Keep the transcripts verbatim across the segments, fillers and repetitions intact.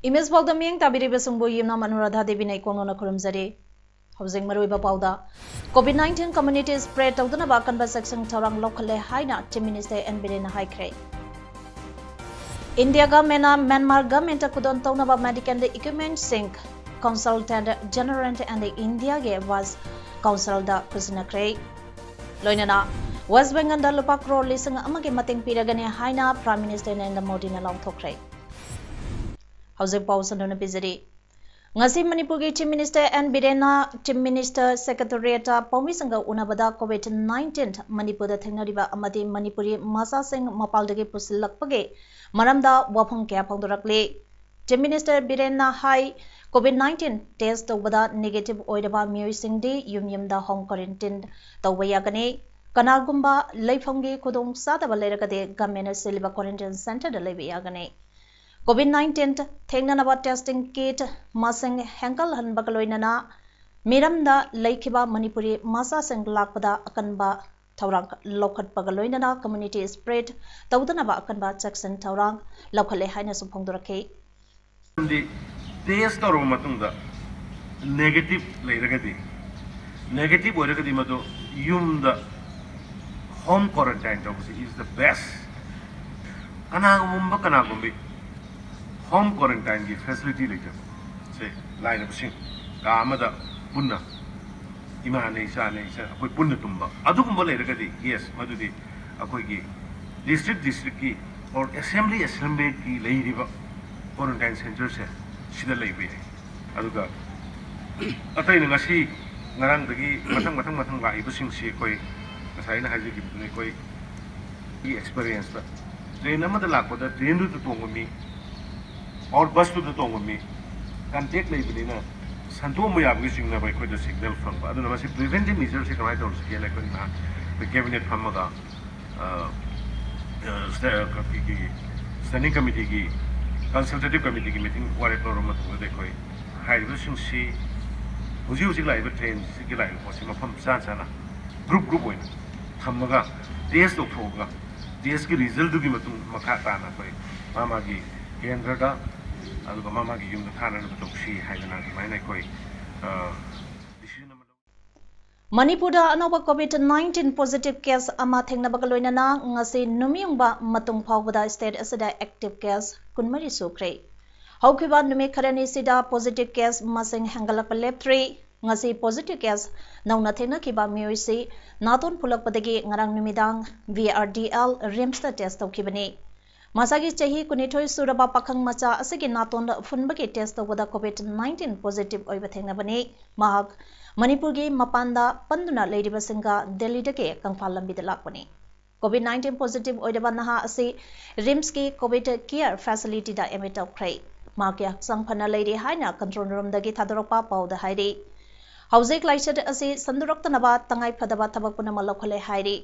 Image ꯄꯥꯎꯗ ꯃꯤꯠꯌꯦꯡ ꯇꯥꯕꯤꯔꯤꯕꯁꯤꯡꯕꯨ ꯌꯨꯝꯅꯥꯝ ꯑꯅꯨꯔꯥꯙꯥ ꯗꯦꯕꯤꯅ ꯏꯀꯣꯟ ꯀꯣꯟꯅ ꯈꯨꯔꯨꯝꯖꯔꯤ꯫ ꯍꯧꯖꯤꯛ ꯃꯔꯨꯑꯣꯏꯕ ꯄꯥꯎꯗ, COVID nineteen community spread ꯇꯧꯗꯅꯕ ꯑꯀꯟꯕ ꯆꯦꯛꯁꯤꯟ ꯊꯧꯔꯥꯡ ꯂꯧꯈꯠꯂꯦ ꯍꯥꯏꯅ Chief Minister ꯑꯦꯟ ꯕꯤꯔꯦꯟꯅ ꯍꯥꯏꯈ꯭ꯔꯦ꯫ India government ꯅ Myanmar government ꯇ ꯈꯨꯗꯣꯜ ꯇꯧꯅꯕ medical equipment ꯁꯤꯡ Consultant General and India ꯒꯤ Vice Consul ꯗ ꯈꯨꯠꯁꯤꯟꯅꯈ꯭ꯔꯦ꯫ ꯂꯣꯏꯅꯅ West Bengal ꯗ ꯂꯨꯄꯥ ꯀ꯭ꯔꯣꯔ ꯂꯤꯁꯤꯡ ꯑꯃꯒꯤ ꯃꯇꯦꯡ ꯄꯤꯔꯒꯅꯤ ꯍꯥꯏꯅ Prime Minister ꯅꯔꯦꯟꯗ꯭ꯔ ꯃꯣꯗꯤꯅ ꯂꯥꯎꯊꯣꯛꯈ꯭ꯔꯦ꯫ ꯍꯧꯖꯤꯛ ꯄꯥꯎ ꯁꯟꯗꯣꯛꯅ ꯄꯤꯖꯔꯤ꯫ ꯉꯁꯤ ꯃꯅꯤꯄꯨꯔꯒꯤ Chief Minister ꯑꯦꯟ ꯕꯤꯔꯦꯟꯅ Chief Minister Secretariat ꯇ ꯄꯥꯎꯃꯤꯁꯤꯡꯒ ꯎꯅꯕꯗ COVID nineteen ꯃꯅꯤꯄꯨꯔꯗ ꯊꯦꯡꯅꯔꯤꯕ ꯑꯃꯗꯤ ꯃꯅꯤꯄꯨꯔꯤ ꯃꯆꯥꯁꯤꯡ ꯃꯄꯥꯟꯗꯒꯤ ꯄꯨꯁꯤꯜꯂꯛꯄꯒꯤ ꯃꯔꯝꯗ ꯋꯥꯐꯝ ꯀꯌꯥ ꯐꯣꯡꯗꯣꯔꯛꯂꯤ꯫ Chief Minister ꯕꯤꯔꯦꯟꯅ ꯍꯥꯏ, COVID nineteen test ꯇꯧꯕꯗ negative ꯑꯣꯏꯔꯕ ꯃꯤꯑꯣꯏꯁꯤꯡꯗꯤ ꯌꯨꯝ ꯌꯨꯝꯗ home quarantine ꯇꯧꯕ ꯌꯥꯒꯅꯤ꯫ ꯀꯅꯥꯒꯨꯝꯕ ꯂꯩꯐꯝꯒꯤ ꯈꯨꯗꯣꯡꯆꯥꯗꯕ ꯂꯩꯔꯒꯗꯤ government ꯅ ꯁꯤꯜꯂꯤꯕ quarantine center ꯗ ꯂꯩꯕ ꯌꯥꯒꯅꯤ꯫ COVID nineteen ꯊꯦꯡꯅꯅꯕ testing kit ꯃꯁꯤꯡ ꯍꯦꯟꯒꯠꯍꯟꯕꯒ ꯂꯣꯏꯅꯅ ꯃꯤꯔꯝꯗ ꯂꯩꯈꯤꯕ ꯃꯅꯤꯄꯨꯔꯤ ꯃꯆꯥꯁꯤꯡ ꯂꯥꯛꯄꯗ ꯑꯀꯟꯕ ꯊꯧꯔꯥꯡ ꯂꯧꯈꯠꯄꯒ ꯂꯣꯏꯅꯅ community spread ꯇꯧꯗꯅꯕ ꯑꯀꯟꯕ ꯆꯦꯛꯁꯤꯟ ꯊꯧꯔꯥꯡ ꯂꯧꯈꯠꯂꯦ ꯍꯥꯏꯅꯁꯨ ꯐꯣꯡꯗꯣꯔꯛꯈꯤ꯫ ꯃꯔꯝꯗꯤ test ꯇꯧꯔꯕ ꯃꯇꯨꯡꯗ negative ꯂꯩꯔꯒꯗꯤ, negative ꯑꯣꯏꯔꯒꯗꯤ ꯃꯗꯨ ꯌꯨꯝꯗ home quarantine ꯇꯧꯕꯁꯤ is the best꯫ ꯀꯅꯥꯒꯨꯝꯕ ꯀꯅꯥꯒꯨꯝꯕꯤ home quarantine ꯒꯤ facility ꯂꯩꯇꯕ, ꯁꯦ, ꯂꯥꯏꯔꯕꯁꯤꯡ ꯀꯥ ꯑꯃꯗ ꯄꯨꯟꯅ ꯏꯃꯥꯅꯦ, ꯏꯆꯥꯅꯦ, ꯏꯆꯥ, ꯑꯩꯈꯣꯏ ꯄꯨꯟꯅ ꯇꯨꯝꯕ, ꯑꯗꯨꯒꯨꯝꯕ ꯂꯩꯔꯒꯗꯤ, yes, ꯃꯗꯨꯗꯤ ꯑꯩꯈꯣꯏꯒꯤ district district ꯀꯤ or assembly assembly ꯒꯤ ꯂꯩꯔꯤꯕ quarantine center ꯁꯦ ꯁꯤꯗ ꯂꯩꯕ ꯌꯥꯏ꯫ ꯑꯗꯨꯒ ꯑꯇꯩꯅ ꯉꯁꯤ ꯉꯔꯥꯡꯗꯒꯤ ꯃꯊꯪ ꯃꯊꯪ ꯃꯊꯪ ꯂꯥꯛꯏꯕꯁꯤꯡꯁꯤ ꯑꯩꯈꯣꯏ ꯉꯁꯥꯏ ꯑꯩꯅ ꯍꯥꯏꯖꯈꯤꯕꯗꯨꯅꯤ, ꯑꯩꯈꯣꯏꯒꯤ experience ꯇ train ꯑꯃꯗ ꯂꯥꯛꯄꯗ train ꯗꯨꯗ ꯇꯣꯡꯕ ꯃꯤ ꯑꯥꯎꯠ ꯕꯁꯇꯨꯗ ꯇꯣꯡꯕ ꯃꯤ ꯀꯟꯇꯦꯛ ꯂꯩꯕꯅꯤꯅ ꯁꯟꯗꯣꯛꯑꯝꯕ ꯌꯥꯕꯒꯤ ꯆꯤꯡꯅꯕ ꯑꯩꯈꯣꯏꯗ ꯁꯤꯒꯅꯦꯜ ꯐꯪꯕ꯫ ꯑꯗꯨꯅ ꯃꯁꯤ ꯄ꯭ꯔꯤꯚꯦꯟꯇꯤꯞ ꯃꯦꯖꯔꯁꯦ ꯀꯃꯥꯏꯅ ꯇꯧꯔꯁꯤꯒꯦꯅ ꯑꯩꯈꯣꯏ ꯅꯍꯥꯟ ꯑꯩꯈꯣꯏ ꯀꯦꯕꯤꯅꯦꯠ ꯐꯝꯃꯒ ꯁ꯭ꯇꯦꯟꯗꯤꯡ ꯀꯃꯤꯇꯤꯒꯤ ꯀꯟꯁꯜꯇꯦꯇꯤꯞ ꯀꯃꯤꯇꯤꯒꯤ ꯃꯤꯇꯤꯡ ꯋꯥꯔꯦꯞ ꯂꯧꯔꯕ ꯃꯇꯨꯡꯗ ꯑꯩꯈꯣꯏ ꯍꯥꯏꯔꯤꯕꯁꯤꯡꯁꯤ ꯍꯧꯖꯤꯛ ꯍꯧꯖꯤꯛ ꯂꯥꯛꯏꯕ ꯇ꯭ꯔꯦꯟꯁꯤꯒꯤ ꯂꯥꯛꯏꯕ ꯄꯣꯠꯁꯤ ꯃꯐꯝ ꯆꯥ ꯆꯥꯅ ꯒ꯭ꯔꯨꯞ ꯒ꯭ꯔꯨꯞ ꯑꯣꯏꯅ ꯊꯝꯃꯒ ꯇꯦꯁ ꯇꯧꯊꯣꯛꯑꯒ ꯇꯦꯁꯀꯤ ꯔꯤꯖꯜꯗꯨꯒꯤ ꯃꯇꯨꯡ ꯃꯈꯥ ꯇꯥꯅ ꯑꯩꯈꯣꯏ ꯃꯥ ꯃꯥꯒꯤ ꯀꯦꯟꯗ꯭ꯔꯗ ꯑꯗꯨꯒ ꯃꯥ ꯃꯥꯒꯤ ꯌꯨꯝꯗ ꯊꯥꯅꯅꯕ ꯇꯧꯁꯤ ꯍꯥꯏꯗꯅ ꯑꯗꯨꯃꯥꯏꯅ ꯑꯩꯈꯣꯏ decision ꯑꯃ ꯂꯧ- ꯃꯅꯤꯄꯨꯔꯗ ꯑꯅꯧꯕ ꯀꯣꯚꯤꯗ ꯅꯥꯏꯟꯇꯤꯟ ꯄꯣꯖꯤꯇꯤꯚ ꯀꯦꯁ ꯑꯃ ꯊꯦꯡꯅꯕꯒ ꯂꯣꯏꯅꯅ ꯉꯁꯤ ꯅꯨꯃꯤꯠ ꯌꯨꯡꯕ ꯃꯇꯨꯡ ꯐꯥꯎꯕꯗ ꯁ꯭ꯇꯦꯠ ꯑꯁꯤꯗ ꯑꯦꯛꯇꯤꯚ ꯀꯦꯁ ꯀꯨꯟꯃꯔꯤ ꯁꯨꯈ꯭ꯔꯦ꯫ ꯍꯧꯈꯤꯕ ꯅꯨꯃꯤꯠ ꯈꯔꯅꯤꯁꯤꯗ ꯄꯣꯖꯤꯇꯤꯚ ꯀꯦꯁ ꯃꯁꯤꯡ ꯍꯦꯟꯒꯠꯂꯛꯄ ꯂꯦꯞꯇ꯭ꯔꯤ꯫ ꯉꯁꯤ ꯄꯣꯖꯤꯇꯤꯚ ꯀꯦꯁ ꯅꯧꯅ ꯊꯦꯡꯅꯈꯤꯕ ꯃꯤꯑꯣꯏꯁꯤ ꯅꯥꯇꯣꯟ ꯐꯨꯜꯂꯛꯄꯗꯒꯤ ꯉꯔꯥꯡ ꯅꯨꯃꯤꯗꯥꯡ ꯚꯤ ꯑꯥꯔ ꯗꯤ ꯑꯦꯜ ꯔꯤꯝꯁꯇ ꯇꯦꯁ ꯇꯧꯈꯤꯕꯅꯤ꯫ ꯃꯁꯥꯒꯤ ꯆꯍꯤ ꯀꯨꯟꯅꯤꯊꯣꯏ ꯁꯨꯔꯕ ꯄꯥꯈꯪ ꯃꯆꯥ ꯑꯁꯤꯒꯤ ꯅꯥꯇꯣꯟꯗ ꯐꯨꯟꯕꯒꯤ ꯇꯦꯁ ꯇꯧꯕꯗ ꯀꯣꯚꯤꯗ ꯅꯥꯏꯟꯇꯤꯟ ꯄꯣꯖꯤꯇꯤꯚ ꯑꯣꯏꯕ ꯊꯦꯡꯅꯕꯅꯤ꯫ ꯃꯍꯥꯛ ꯃꯅꯤꯄꯨꯔꯒꯤ ꯃꯄꯥꯟꯗ ꯄꯟꯗꯨꯅ ꯂꯩꯔꯤꯕꯁꯤꯡꯒ ꯗꯦꯜꯂꯤꯗꯒꯤ ꯀꯪꯐꯥꯜ ꯂꯝꯕꯤꯗ ꯂꯥꯛꯄꯅꯤ꯫ ꯀꯣꯚꯤꯗ ꯅꯥꯏꯟꯇꯤꯟ ꯄꯣꯖꯤꯇꯤꯚ ꯑꯣꯏꯔꯕ ꯅꯍꯥ ꯑꯁꯤ ꯔꯤꯝꯁꯀꯤ ꯀꯣꯚꯤꯗ ꯀꯤꯌꯔ ꯐꯦꯁꯤꯂꯤꯇꯤꯗ ꯑꯦꯗꯃꯤꯠ ꯇꯧꯈ꯭ꯔꯦ꯫ ꯃꯍꯥꯛꯀꯤ ꯍꯛꯆꯥꯡ ꯐꯅ ꯂꯩꯔꯤ ꯍꯥꯏꯅ ꯀꯟꯇ꯭ꯔꯣꯜ ꯔꯨꯝꯗꯒꯤ ꯊꯥꯗꯣꯔꯛꯄ ꯄꯥꯎꯗ ꯍꯥꯏꯔꯤ꯫ ꯍꯧꯖꯤꯛ ꯂꯥꯏꯆꯠ ꯑꯁꯤ ꯁꯟꯗꯣꯔꯛꯇꯅꯕ ꯇꯉꯥꯏ ꯐꯗꯕ ꯊꯕꯛ ꯄꯨꯝꯅꯃꯛ ꯂꯧꯈꯠꯂꯦ ꯍꯥꯏꯔꯤ꯫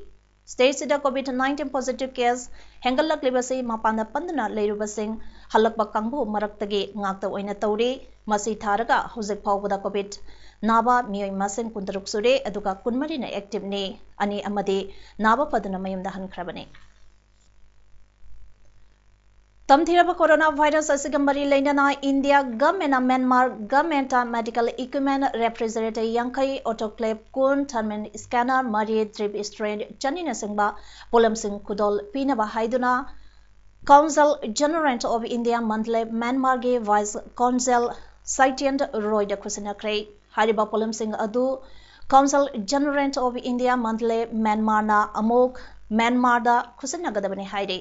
ꯁ꯭ꯇꯦꯠꯁꯤꯗ ꯀꯣꯚꯤꯗ ꯅꯥꯏꯟꯇꯤꯟ ꯄꯣꯖꯤꯇꯤꯚ ꯀꯦꯁ ꯍꯦꯟꯒꯠꯂꯛꯂꯤꯕꯁꯤ ꯃꯄꯥꯟꯗ ꯄꯟꯗꯨꯅ ꯂꯩꯔꯨꯕꯁꯤꯡ ꯍꯜꯂꯛꯄ ꯀꯥꯡꯕꯨ ꯃꯔꯛꯇꯒꯤ ꯉꯥꯛꯇ ꯑꯣꯏꯅ ꯇꯧꯔꯤ꯫ ꯃꯁꯤ ꯊꯥꯔꯒ ꯍꯧꯖꯤꯛ ꯐꯥꯎꯕꯗ ꯀꯣꯚꯤꯗ ꯅꯥꯕ ꯃꯤꯑꯣꯏ ꯃꯁꯤꯡ ꯀꯨꯟꯇꯔꯨꯛ ꯁꯨꯔꯦ, ꯑꯗꯨꯒ ꯀꯨꯟꯃꯔꯤꯅ ꯑꯦꯛꯇꯤꯚꯅꯤ, ꯑꯅꯤ ꯑꯃꯗꯤ ꯅꯥꯕ ꯐꯗꯨꯅ ꯃꯌꯨꯝꯗ ꯍꯟꯈ꯭ꯔꯕꯅꯤ꯫ ꯇꯝꯊꯤꯔꯕ ꯀꯣꯔꯣꯅꯥ ꯚꯥꯏꯔꯁ ꯑꯁꯤꯒ ꯃꯔꯤ ꯂꯩꯅꯅ ꯏꯟꯗꯤꯌꯥ ꯒꯚꯔꯟꯃꯦꯟꯠꯅ ꯃ꯭ꯌꯥꯟꯃꯥꯔ ꯒꯚꯔꯟꯃꯦꯟꯠꯇ ꯃꯦꯗꯤꯀꯦꯜ ꯏꯀ꯭ꯋꯤꯞꯃꯦꯟꯠ ꯔꯦꯐ꯭ꯔꯤꯖꯔꯦꯇꯔ ꯌꯥꯡꯈꯩ, ꯑꯣꯇꯣꯀ꯭ꯂꯦꯚ ꯀꯨꯟ, ꯊꯔꯃꯦꯜ ꯏꯁꯀꯦꯅꯔ ꯃꯔꯤ, ꯗ꯭ꯔꯤꯞ ꯁ꯭ꯇ꯭ꯔꯤꯟ ꯆꯅꯤꯅꯆꯤꯡꯕ ꯄꯣꯠꯂꯝꯁꯤꯡ ꯈꯨꯗꯣꯜ ꯄꯤꯅꯕ ꯍꯥꯏꯗꯨꯅ ꯀꯥꯎꯟꯁꯜ general of India Mandalay ꯃ꯭ꯌꯥꯟꯃꯥꯔꯒꯤ vice ꯀꯥꯎꯟꯁꯜ ꯁꯥꯏꯇꯤꯌꯟ ꯔꯣꯏꯗ ꯈꯨꯠꯁꯤꯟꯅꯈ꯭ꯔꯦ꯫ ꯍꯥꯏꯔꯤꯕ ꯄꯣꯠꯂꯝꯁꯤꯡ ꯑꯗꯨ ꯀꯥꯎꯟꯁꯜ ꯖꯦꯅꯔꯦꯜ ꯑꯣꯐ ꯏꯟꯗꯤꯌꯥ ꯃꯟꯗꯂꯦ ꯃ꯭ꯌꯥꯟꯃꯥꯔꯅ ꯑꯃꯨꯛ ꯃ꯭ꯌꯥꯟꯃꯥꯔꯗ ꯈꯨꯠꯁꯤꯟꯅꯒꯗꯕꯅꯤ ꯍꯥꯏꯔꯤ꯫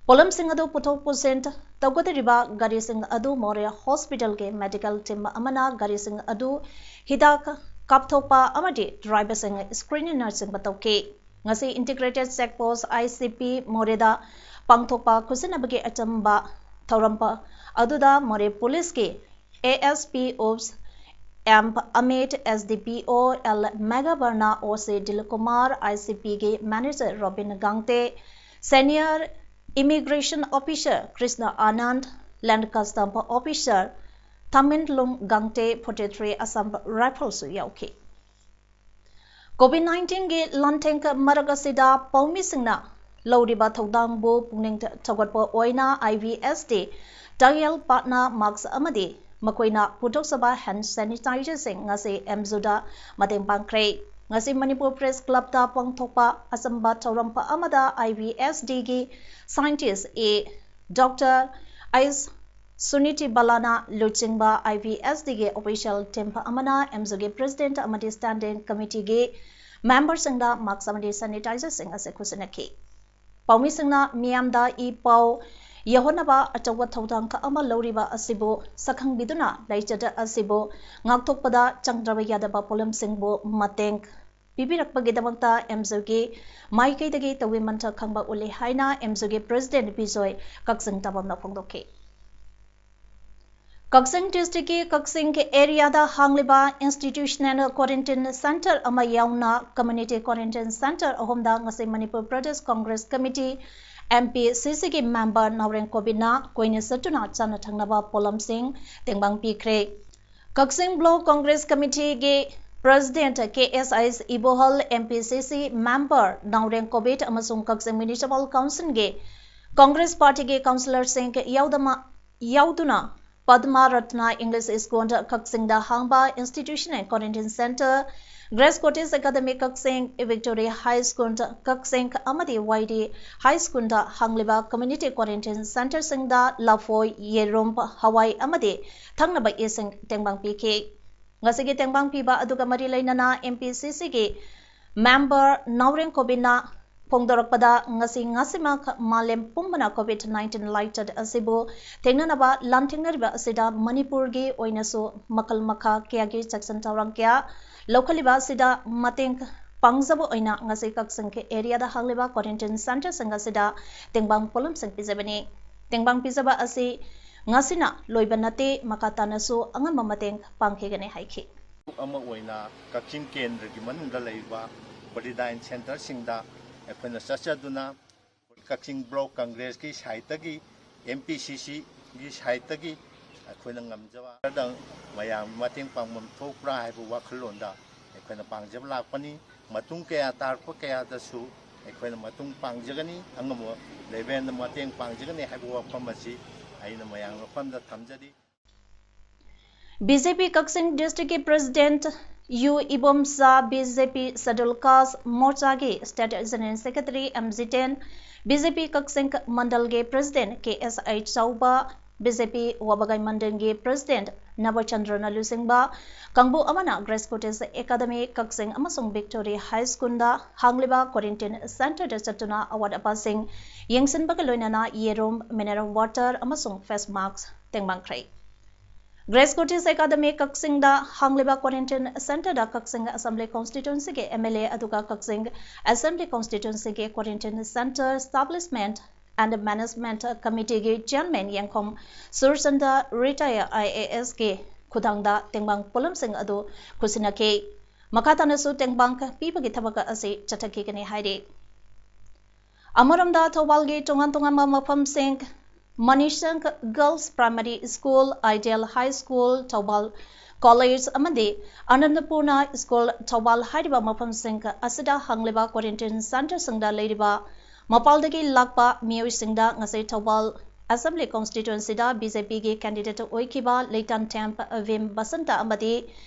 ꯄꯣꯠꯂꯝꯁꯤꯡ ꯑꯗꯨ ꯄꯨꯊꯣꯛ ꯄꯨꯁꯤꯟ ꯇꯧꯒꯗꯧꯔꯤꯕ ꯒꯥꯔꯤꯁꯤꯡ ꯑꯗꯨ ꯃꯣꯔꯦ ꯍꯣꯁꯄꯤꯇꯥꯜꯒꯤ ꯃꯦꯗꯤꯀꯦꯜ ꯇꯤꯝ ꯑꯃꯅ ꯒꯥꯔꯤꯁꯤꯡ ꯑꯗꯨ ꯍꯤꯗꯥꯛ ꯀꯥꯞꯊꯣꯛꯄ ꯑꯃꯗꯤ ꯗ꯭ꯔꯥꯏꯚꯔꯁꯤꯡ ꯁ꯭ꯀ꯭ꯔꯤꯅꯤꯡꯅꯆꯤꯡꯕ ꯇꯧꯈꯤ꯫ ꯉꯁꯤ integrated check post, I C ꯄꯤ, ꯃꯣꯔꯦꯗ ꯄꯥꯡꯊꯣꯛꯄ ꯈꯨꯠꯁꯤꯟꯅꯕꯒꯤ ꯑꯆꯝꯕ ꯊꯧꯔꯝ ꯑꯗꯨꯗ ꯃꯣꯔꯦ ꯄꯨꯂꯤꯁꯀꯤ A S P ꯑꯣꯞꯁ M Amit, S D ꯄꯤ ꯑꯣ ꯑꯦꯜ ꯃꯦꯘꯥꯕꯔꯅ, ꯑꯣ ꯁꯤ ꯗꯤꯂꯤꯞ ꯀꯨꯃꯥꯔ, ꯑꯥꯏ ꯁꯤ ꯄꯤꯒꯤ manager Robin Gangte, senior immigration officer Krishna Anand, land custom officer Thaminlum Gangte, forty three Assam ꯔꯥꯏꯐꯜꯁꯨ ꯌꯥꯎꯈꯤ꯫ ꯀꯣꯚꯤꯗ ꯅꯥꯏꯟꯇꯤꯟꯒꯤ ꯂꯥꯟꯊꯦꯡ ꯃꯔꯛ ꯑꯁꯤꯗ ꯄꯥꯎꯃꯤꯁꯤꯡꯅ ꯂꯧꯔꯤꯕ ꯊꯧꯗꯥꯡꯕꯨ ꯄꯨꯛꯅꯤꯡ ꯊꯧꯒꯠꯄ ꯑꯣꯏꯅ ꯑꯥꯏ ꯚꯤ ꯑꯦꯁ ꯇꯤ ꯇꯥꯌꯦꯜ ꯄꯥꯠꯅ ꯃꯥꯛꯁ ꯑꯃꯗꯤ ꯃꯈꯣꯏꯅ ꯄꯨꯊꯣꯛꯆꯕ ꯍꯦꯟꯗ ꯁꯦꯅꯤꯇꯥꯏꯖꯔꯁꯤꯡ ꯉꯁꯤ ꯑꯦꯝꯖꯨꯗ ꯃꯇꯦꯡ ꯄꯥꯡꯈ꯭ꯔꯦ꯫ ꯉꯁꯤ ꯃꯅꯤꯄꯨꯔ ꯄ꯭ꯔꯦꯁ ꯀ꯭ꯂꯕꯇ ꯄꯥꯡꯊꯣꯛꯄ ꯑꯆꯝꯕ ꯊꯧꯔꯝ ꯑꯃꯗ ꯑꯥꯏ ꯚꯤ ꯑꯦꯁ ꯇꯤꯒꯤ ꯁꯥꯏꯟꯇꯤꯁ ꯑꯦ ꯗꯣꯛꯇꯔ ꯑꯩꯁ ꯁꯨꯅꯤꯇꯤ ꯕꯂꯥꯅ ꯂꯨꯆꯤꯡꯕ ꯑꯥꯏ ꯚꯤ ꯑꯦꯁ ꯇꯤꯒꯤ ꯑꯣꯐꯤꯁꯤꯌꯦꯜ ꯇꯤꯝ ꯑꯃꯅ ꯑꯦꯝꯖꯨꯒꯤ ꯄ꯭ꯔꯦꯁꯤꯗꯦꯟꯠ ꯑꯃꯗꯤ ꯁ꯭ꯇꯦꯟꯗꯤꯡ ꯀꯃꯤꯇꯤꯒꯤ ꯃꯦꯝꯕꯔꯁꯤꯡꯗ ꯃꯥꯛꯁ ꯑꯃꯗꯤ ꯁꯦꯅꯤꯇꯥꯏꯖꯔꯁꯤꯡ ꯑꯁꯤ ꯈꯨꯠꯁꯤꯟꯅꯈꯤ꯫ ꯄꯥꯎꯃꯤꯁꯤꯡꯅ ꯃꯤꯌꯥꯝꯗ ꯏ ꯄꯥꯎ ꯌꯧꯍꯟꯅꯕ ꯑꯆꯧꯕ ꯊꯧꯗꯥꯡ ꯑꯃ ꯂꯧꯔꯤꯕ ꯑꯁꯤꯕꯨ ꯁꯛꯈꯪꯕꯤꯗꯨꯅ ꯂꯥꯏꯆꯠ ꯑꯁꯤꯕꯨ ꯉꯥꯛꯊꯣꯛꯄꯗ ꯆꯪꯗ꯭ꯔꯕ ꯌꯥꯗꯕ ꯄꯣꯠꯂꯝꯁꯤꯡꯕꯨ ꯃꯇꯦꯡ ꯄꯤꯕꯤꯔꯛꯄꯒꯤꯗꯃꯛꯇ ꯑꯦꯝꯖꯨꯒꯤ ꯃꯥꯏꯀꯩꯗꯒꯤ ꯇꯧꯕꯤꯃꯜ ꯈꯪꯕ ꯎꯠꯂꯤ ꯍꯥꯏꯅ ꯑꯦꯝꯖꯨꯒꯤ ꯄ꯭ꯔꯦꯁꯤꯗꯦꯟꯠ ꯕꯤꯖꯣꯏ ꯀꯛꯆꯤꯡ ꯇꯥꯕꯝꯅ ꯐꯣꯡꯗꯣꯛꯈꯤ꯫ ꯀꯛꯆꯤꯡ ꯗꯤꯁꯇ꯭ꯔꯤꯛꯀꯤ ꯀꯛꯆꯤꯡ ꯑꯦꯔꯤꯌꯥꯗ ꯍꯥꯡꯂꯤꯕ ꯏꯟꯁꯇꯤꯇ꯭ꯌꯨꯁꯅꯦꯜ ꯀ꯭ꯋꯥꯔꯦꯟꯇꯤꯟ ꯁꯦꯟꯇꯔ ꯑꯃ ꯌꯥꯎꯅ ꯀꯝꯃ꯭ꯌꯨꯅꯤꯇꯤ ꯀ꯭ꯋꯥꯔꯦꯟꯇꯤꯟ ꯁꯦꯟꯇꯔ ꯑꯍꯨꯝꯗ ꯉꯁꯤ Manipur Pradesh Congress committee, M P ꯁꯤ ꯁꯤꯒꯤ ꯃꯦꯝꯕꯔ ꯅꯥꯎꯔꯦꯝ ꯀꯣꯕꯤꯟꯅ ꯀꯣꯏꯅ ꯆꯠꯇꯨꯅ ꯆꯥꯅ ꯊꯛꯅꯕ ꯄꯣꯠꯂꯝꯁꯤꯡ ꯇꯦꯡꯕꯥꯡ ꯄꯤꯈ꯭ꯔꯦ꯫ ꯀꯛꯆꯤꯡ ꯕ꯭ꯂꯣꯛ ꯀꯣꯡꯒ꯭ꯔꯦꯁ ꯀꯃꯤꯇꯤꯒꯤ ꯄ꯭ꯔꯦꯁꯤꯗꯦꯟꯠ ꯀꯦ ꯑꯦꯁ ꯑꯩꯁ ꯏꯕꯣꯍꯜ, ꯑꯦꯝ ꯄꯤ ꯁꯤ ꯁꯤ ꯃꯦꯝꯕꯔ ꯅꯥꯎꯔꯦꯝ ꯀꯣꯕꯤꯠ ꯑꯃꯁꯨꯡ ꯀꯛꯆꯤꯡ ꯃ꯭ꯌꯨꯅꯤꯁꯤꯄꯥꯜ ꯀꯥꯎꯟꯁꯤꯜꯒꯤ ꯀꯣꯡꯒ꯭ꯔꯦꯁ ꯄꯥꯔꯇꯤꯒꯤ ꯀꯥꯎꯟꯁꯤꯂꯔꯁꯤꯡ ꯌꯥꯎꯗꯃ-, ꯌꯥꯎꯗꯨꯅ ꯄꯗꯃ ꯔꯠꯅ ꯏꯪꯂꯤꯁ ꯁ꯭ꯀꯨꯜ ꯀꯛꯆꯤꯡꯗ ꯍꯥꯡꯕ institutional quarantine centre, grace cottage academy Kakching, victory high school Kakching ꯑꯃꯗꯤ ꯋꯥꯏ ꯗꯤ ꯍꯥꯏ ꯁ꯭ꯀꯨꯜꯗ ꯍꯥꯡꯂꯤꯕ ꯀꯝꯃ꯭ꯌꯨꯅꯤꯇꯤ ꯀ꯭ꯋꯥꯔꯦꯟꯇꯤꯟ ꯁꯦꯟꯇꯔꯁꯤꯡꯗ ꯂꯐꯣꯏ, ꯌꯦꯔꯨꯝ, ꯍꯋꯥꯏ ꯑꯃꯗꯤ ꯊꯛꯅꯕ ꯏꯁꯤꯡ ꯇꯦꯡꯕꯥꯡ ꯄꯤꯈꯤ꯫ ꯉꯁꯤꯒꯤ ꯇꯦꯡꯕꯥꯡ ꯄꯤꯕ ꯑꯗꯨꯒ ꯃꯔꯤ ꯂꯩꯅꯅ ꯑꯦꯝ ꯄꯤ ꯁꯤ ꯁꯤꯒꯤ ꯃꯦꯝꯕꯔ ꯅꯥꯎꯔꯦꯝ ꯀꯣꯕꯤꯟꯅ ꯐꯣꯡꯗꯣꯔꯛꯄꯗ, ꯉꯁꯤ ꯉꯁꯤꯃꯛ ꯃꯥꯂꯦꯝ ꯄꯨꯝꯕꯅ ꯀꯣꯚꯤꯗ ꯅꯥꯏꯟꯇꯤꯟ ꯂꯥꯏꯆꯠ ꯑꯁꯤꯕꯨ ꯊꯦꯡꯅꯅꯕ ꯂꯥꯟꯊꯦꯡꯅꯔꯤꯕ ꯑꯁꯤꯗ ꯃꯅꯤꯄꯨꯔꯒꯤ ꯑꯣꯏꯅꯁꯨ ꯃꯈꯜ ꯃꯈꯥ ꯀꯌꯥꯒꯤ ꯆꯦꯛꯁꯤꯟ ꯊꯧꯔꯥꯡ ꯀꯌꯥ ꯂꯧꯈꯠꯂꯤꯕ ꯑꯁꯤꯗ ꯃꯇꯦꯡ ꯄꯥꯡꯖꯕ ꯑꯣꯏꯅ ꯉꯁꯤ ꯀꯛꯆꯤꯡꯒꯤ ꯑꯦꯔꯤꯌꯥꯗ ꯍꯥꯡꯂꯤꯕ ꯀ꯭ꯋꯥꯔꯦꯟꯇꯤꯟ ꯁꯦꯟꯇꯔꯁꯤꯡ ꯑꯁꯤꯗ ꯇꯦꯡꯕꯥꯡ ꯄꯣꯠꯂꯝꯁꯤꯡ ꯄꯤꯖꯕꯅꯤ꯫ ꯇꯦꯡꯕꯥꯡ ꯄꯤꯖꯕ ꯑꯁꯤ ꯉꯁꯤꯅ ꯂꯣꯏꯕ ꯅꯠꯇꯦ, ꯃꯈꯥ ꯇꯥꯅꯁꯨ ꯑꯉꯝꯕ ꯃꯇꯦꯡ ꯄꯥꯡꯈꯤꯒꯅꯤ ꯍꯥꯏꯈꯤ꯫ ꯑꯃ ꯑꯣꯏꯅ ꯀꯛꯆꯤꯡ ꯀꯦꯟꯗ꯭ꯔꯒꯤ ꯃꯅꯨꯡꯗ ꯂꯩꯔꯤꯕ ꯀꯣꯚꯤꯗꯥꯏꯟ ꯁꯦꯟꯇꯔꯁꯤꯡꯗ ꯑꯩꯈꯣꯏꯅ ꯆꯠꯆꯗꯨꯅ ꯀꯛꯆꯤꯡ ꯕ꯭ꯂꯣꯛ ꯀꯪꯒ꯭ꯔꯦꯁꯀꯤ ꯁꯥꯏꯠꯇꯒꯤ, ꯑꯦꯝ ꯄꯤ ꯁꯤ ꯁꯤꯒꯤ ꯁꯥꯏꯠꯇꯒꯤ ꯑꯩꯈꯣꯏꯅ ꯉꯝꯖꯕ ꯃꯌꯥꯝ ꯃꯇꯦꯡ ꯄꯥꯡꯐꯝ ꯊꯣꯛꯄ꯭ꯔꯥ ꯍꯥꯏꯕ ꯋꯥꯈꯜꯂꯣꯟꯗ ꯑꯩꯈꯣꯏꯅ ꯄꯥꯡꯖꯕ ꯂꯥꯛꯄꯅꯤ꯫ ꯃꯇꯨꯡ ꯀꯌꯥ ꯇꯥꯔꯛꯄ ꯀꯌꯥꯗꯁꯨ ꯑꯩꯈꯣꯏꯅ ꯃꯇꯨꯡ ꯄꯥꯡꯖꯒꯅꯤ, ꯑꯉꯝꯕ ꯂꯦꯚꯦꯜꯗ ꯃꯇꯦꯡ ꯄꯥꯡꯖꯒꯅꯤ ꯍꯥꯏꯕ ꯋꯥꯐꯝ ꯑꯁꯤ ꯑꯩꯅ ꯃꯌꯥꯝ ꯃꯐꯝꯗ ꯊꯝꯖꯔꯤ꯫ ꯕꯤ ꯖꯦ ꯄꯤ ꯀꯛꯆꯤꯡ ꯗꯤꯁꯇ꯭ꯔꯤꯛꯀꯤ president U Ibomcha, B J P scheduled caste ꯃꯣꯔꯆꯥꯒꯤ state general secretary M Jiten, B J P Kakching ꯃꯟꯗꯜꯒꯤ president K S H Chaoba, B J P Wabgai ꯃꯟꯗꯜꯒꯤ ꯄ꯭ꯔꯦꯁꯤꯗꯦꯟꯠ ꯅꯕꯆꯟꯗ꯭ꯔꯅ ꯂꯨꯆꯤꯡꯕ ꯀꯥꯡꯕꯨ ꯑꯃꯅ ꯒ꯭ꯔꯦꯁ ꯀꯣꯇꯦꯖ ꯑꯦꯀꯥꯗꯃꯤ ꯀꯛꯆꯤꯡ ꯑꯃꯁꯨꯡ ꯚꯤꯛꯇꯣꯔꯤ ꯍꯥꯏ ꯁ꯭ꯀꯨꯜꯗ ꯍꯥꯡꯂꯤꯕ ꯀ꯭ꯋꯥꯔꯦꯟꯇꯤꯟ ꯁꯦꯟꯇꯔꯗ ꯆꯠꯇꯨꯅ ꯑꯋꯥꯠ ꯑꯄꯥꯁꯤꯡ ꯌꯦꯡꯁꯤꯟꯕꯒ ꯂꯣꯏꯅꯅ ꯌꯦꯔꯨꯝ, ꯃꯤꯅꯔꯦꯜ ꯋꯥꯇꯔ ꯑꯃꯁꯨꯡ ꯐꯦꯁ ꯃꯥꯁꯛ ꯇꯦꯡꯕꯥꯡꯈ꯭ꯔꯦ꯫ ꯒ꯭ꯔꯦꯁ ꯀꯣꯇꯦꯖ ꯑꯦꯀꯥꯗꯃꯤ ꯀꯛꯆꯤꯡꯗ ꯍꯥꯡꯂꯤꯕ ꯀ꯭ꯋꯥꯔꯦꯟꯇꯤꯟ ꯁꯦꯟꯇꯔꯗ ꯀꯛꯆꯤꯡ ꯑꯦꯁꯦꯝꯕ꯭ꯂꯤ ꯀꯣꯟꯁꯇꯤꯇ꯭ꯋꯦꯟꯁꯤꯒꯤ ꯑꯦꯝ ꯑꯦꯜ ꯑꯦ ꯑꯗꯨꯒ ꯀꯛꯆꯤꯡ ꯑꯦꯁꯦꯝꯕ꯭ꯂꯤ ꯀꯣꯟꯁꯇꯤꯇ꯭ꯋꯦꯟꯁꯤꯒꯤ quarantine centre establishment and management ꯀꯃꯤꯇꯤꯒꯤ chairman Yengkhom Surchandra retire I A ꯑꯦꯁꯀꯤ ꯈꯨꯊꯥꯡꯗ ꯇꯦꯡꯕꯥꯡ ꯄꯣꯠꯂꯝꯁꯤꯡ ꯑꯗꯨ ꯈꯨꯠꯁꯤꯟꯅꯈꯤ꯫ ꯃꯈꯥ ꯇꯥꯅꯁꯨ ꯇꯦꯡꯕꯥꯡ ꯄꯤꯕꯒꯤ ꯊꯕꯛ ꯑꯁꯤ ꯆꯠꯊꯈꯤꯒꯅꯤ ꯍꯥꯏꯔꯤ꯫ ꯑꯃꯔꯣꯝꯗ ꯊꯧꯕꯥꯜꯒꯤ ꯇꯣꯉꯥꯟ ꯇꯣꯉꯥꯟꯕ ꯃꯐꯝꯁꯤꯡ ꯃꯅꯤꯁꯪ girls primary school, ideal high school, Thoubal college ꯑꯃꯗꯤ ꯑꯅꯟꯗꯄꯨꯔꯅ ꯁ꯭ꯀꯨꯜ ꯊꯧꯕꯥꯜ ꯍꯥꯏꯔꯤꯕ ꯃꯐꯝꯁꯤꯡ ꯑꯁꯤꯗ ꯍꯥꯡꯂꯤꯕ ꯀ꯭ꯋꯥꯔꯦꯟꯇꯤꯟ ꯁꯦꯟꯇꯔꯁꯤꯡꯗ ꯂꯩꯔꯤꯕ ꯃꯄꯥꯜꯗꯒꯤ ꯂꯥꯛꯄ ꯃꯤꯑꯣꯏꯁꯤꯡꯗ ꯉꯁꯤ ꯊꯧꯕꯥꯜ ꯑꯦꯁꯦꯝꯕ꯭ꯂꯤ ꯀꯣꯟꯁꯇꯤꯇ꯭ꯋꯦꯟꯁꯤꯗ ꯕꯤ ꯖꯦ ꯄꯤꯒꯤ ꯀꯦꯟꯗꯤꯗꯦꯠ ꯑꯣꯏꯈꯤꯕ ꯂꯩꯇꯥꯟꯊꯦꯝ ꯚꯤꯝ ꯕꯁꯟꯇ ꯑꯃꯗꯤ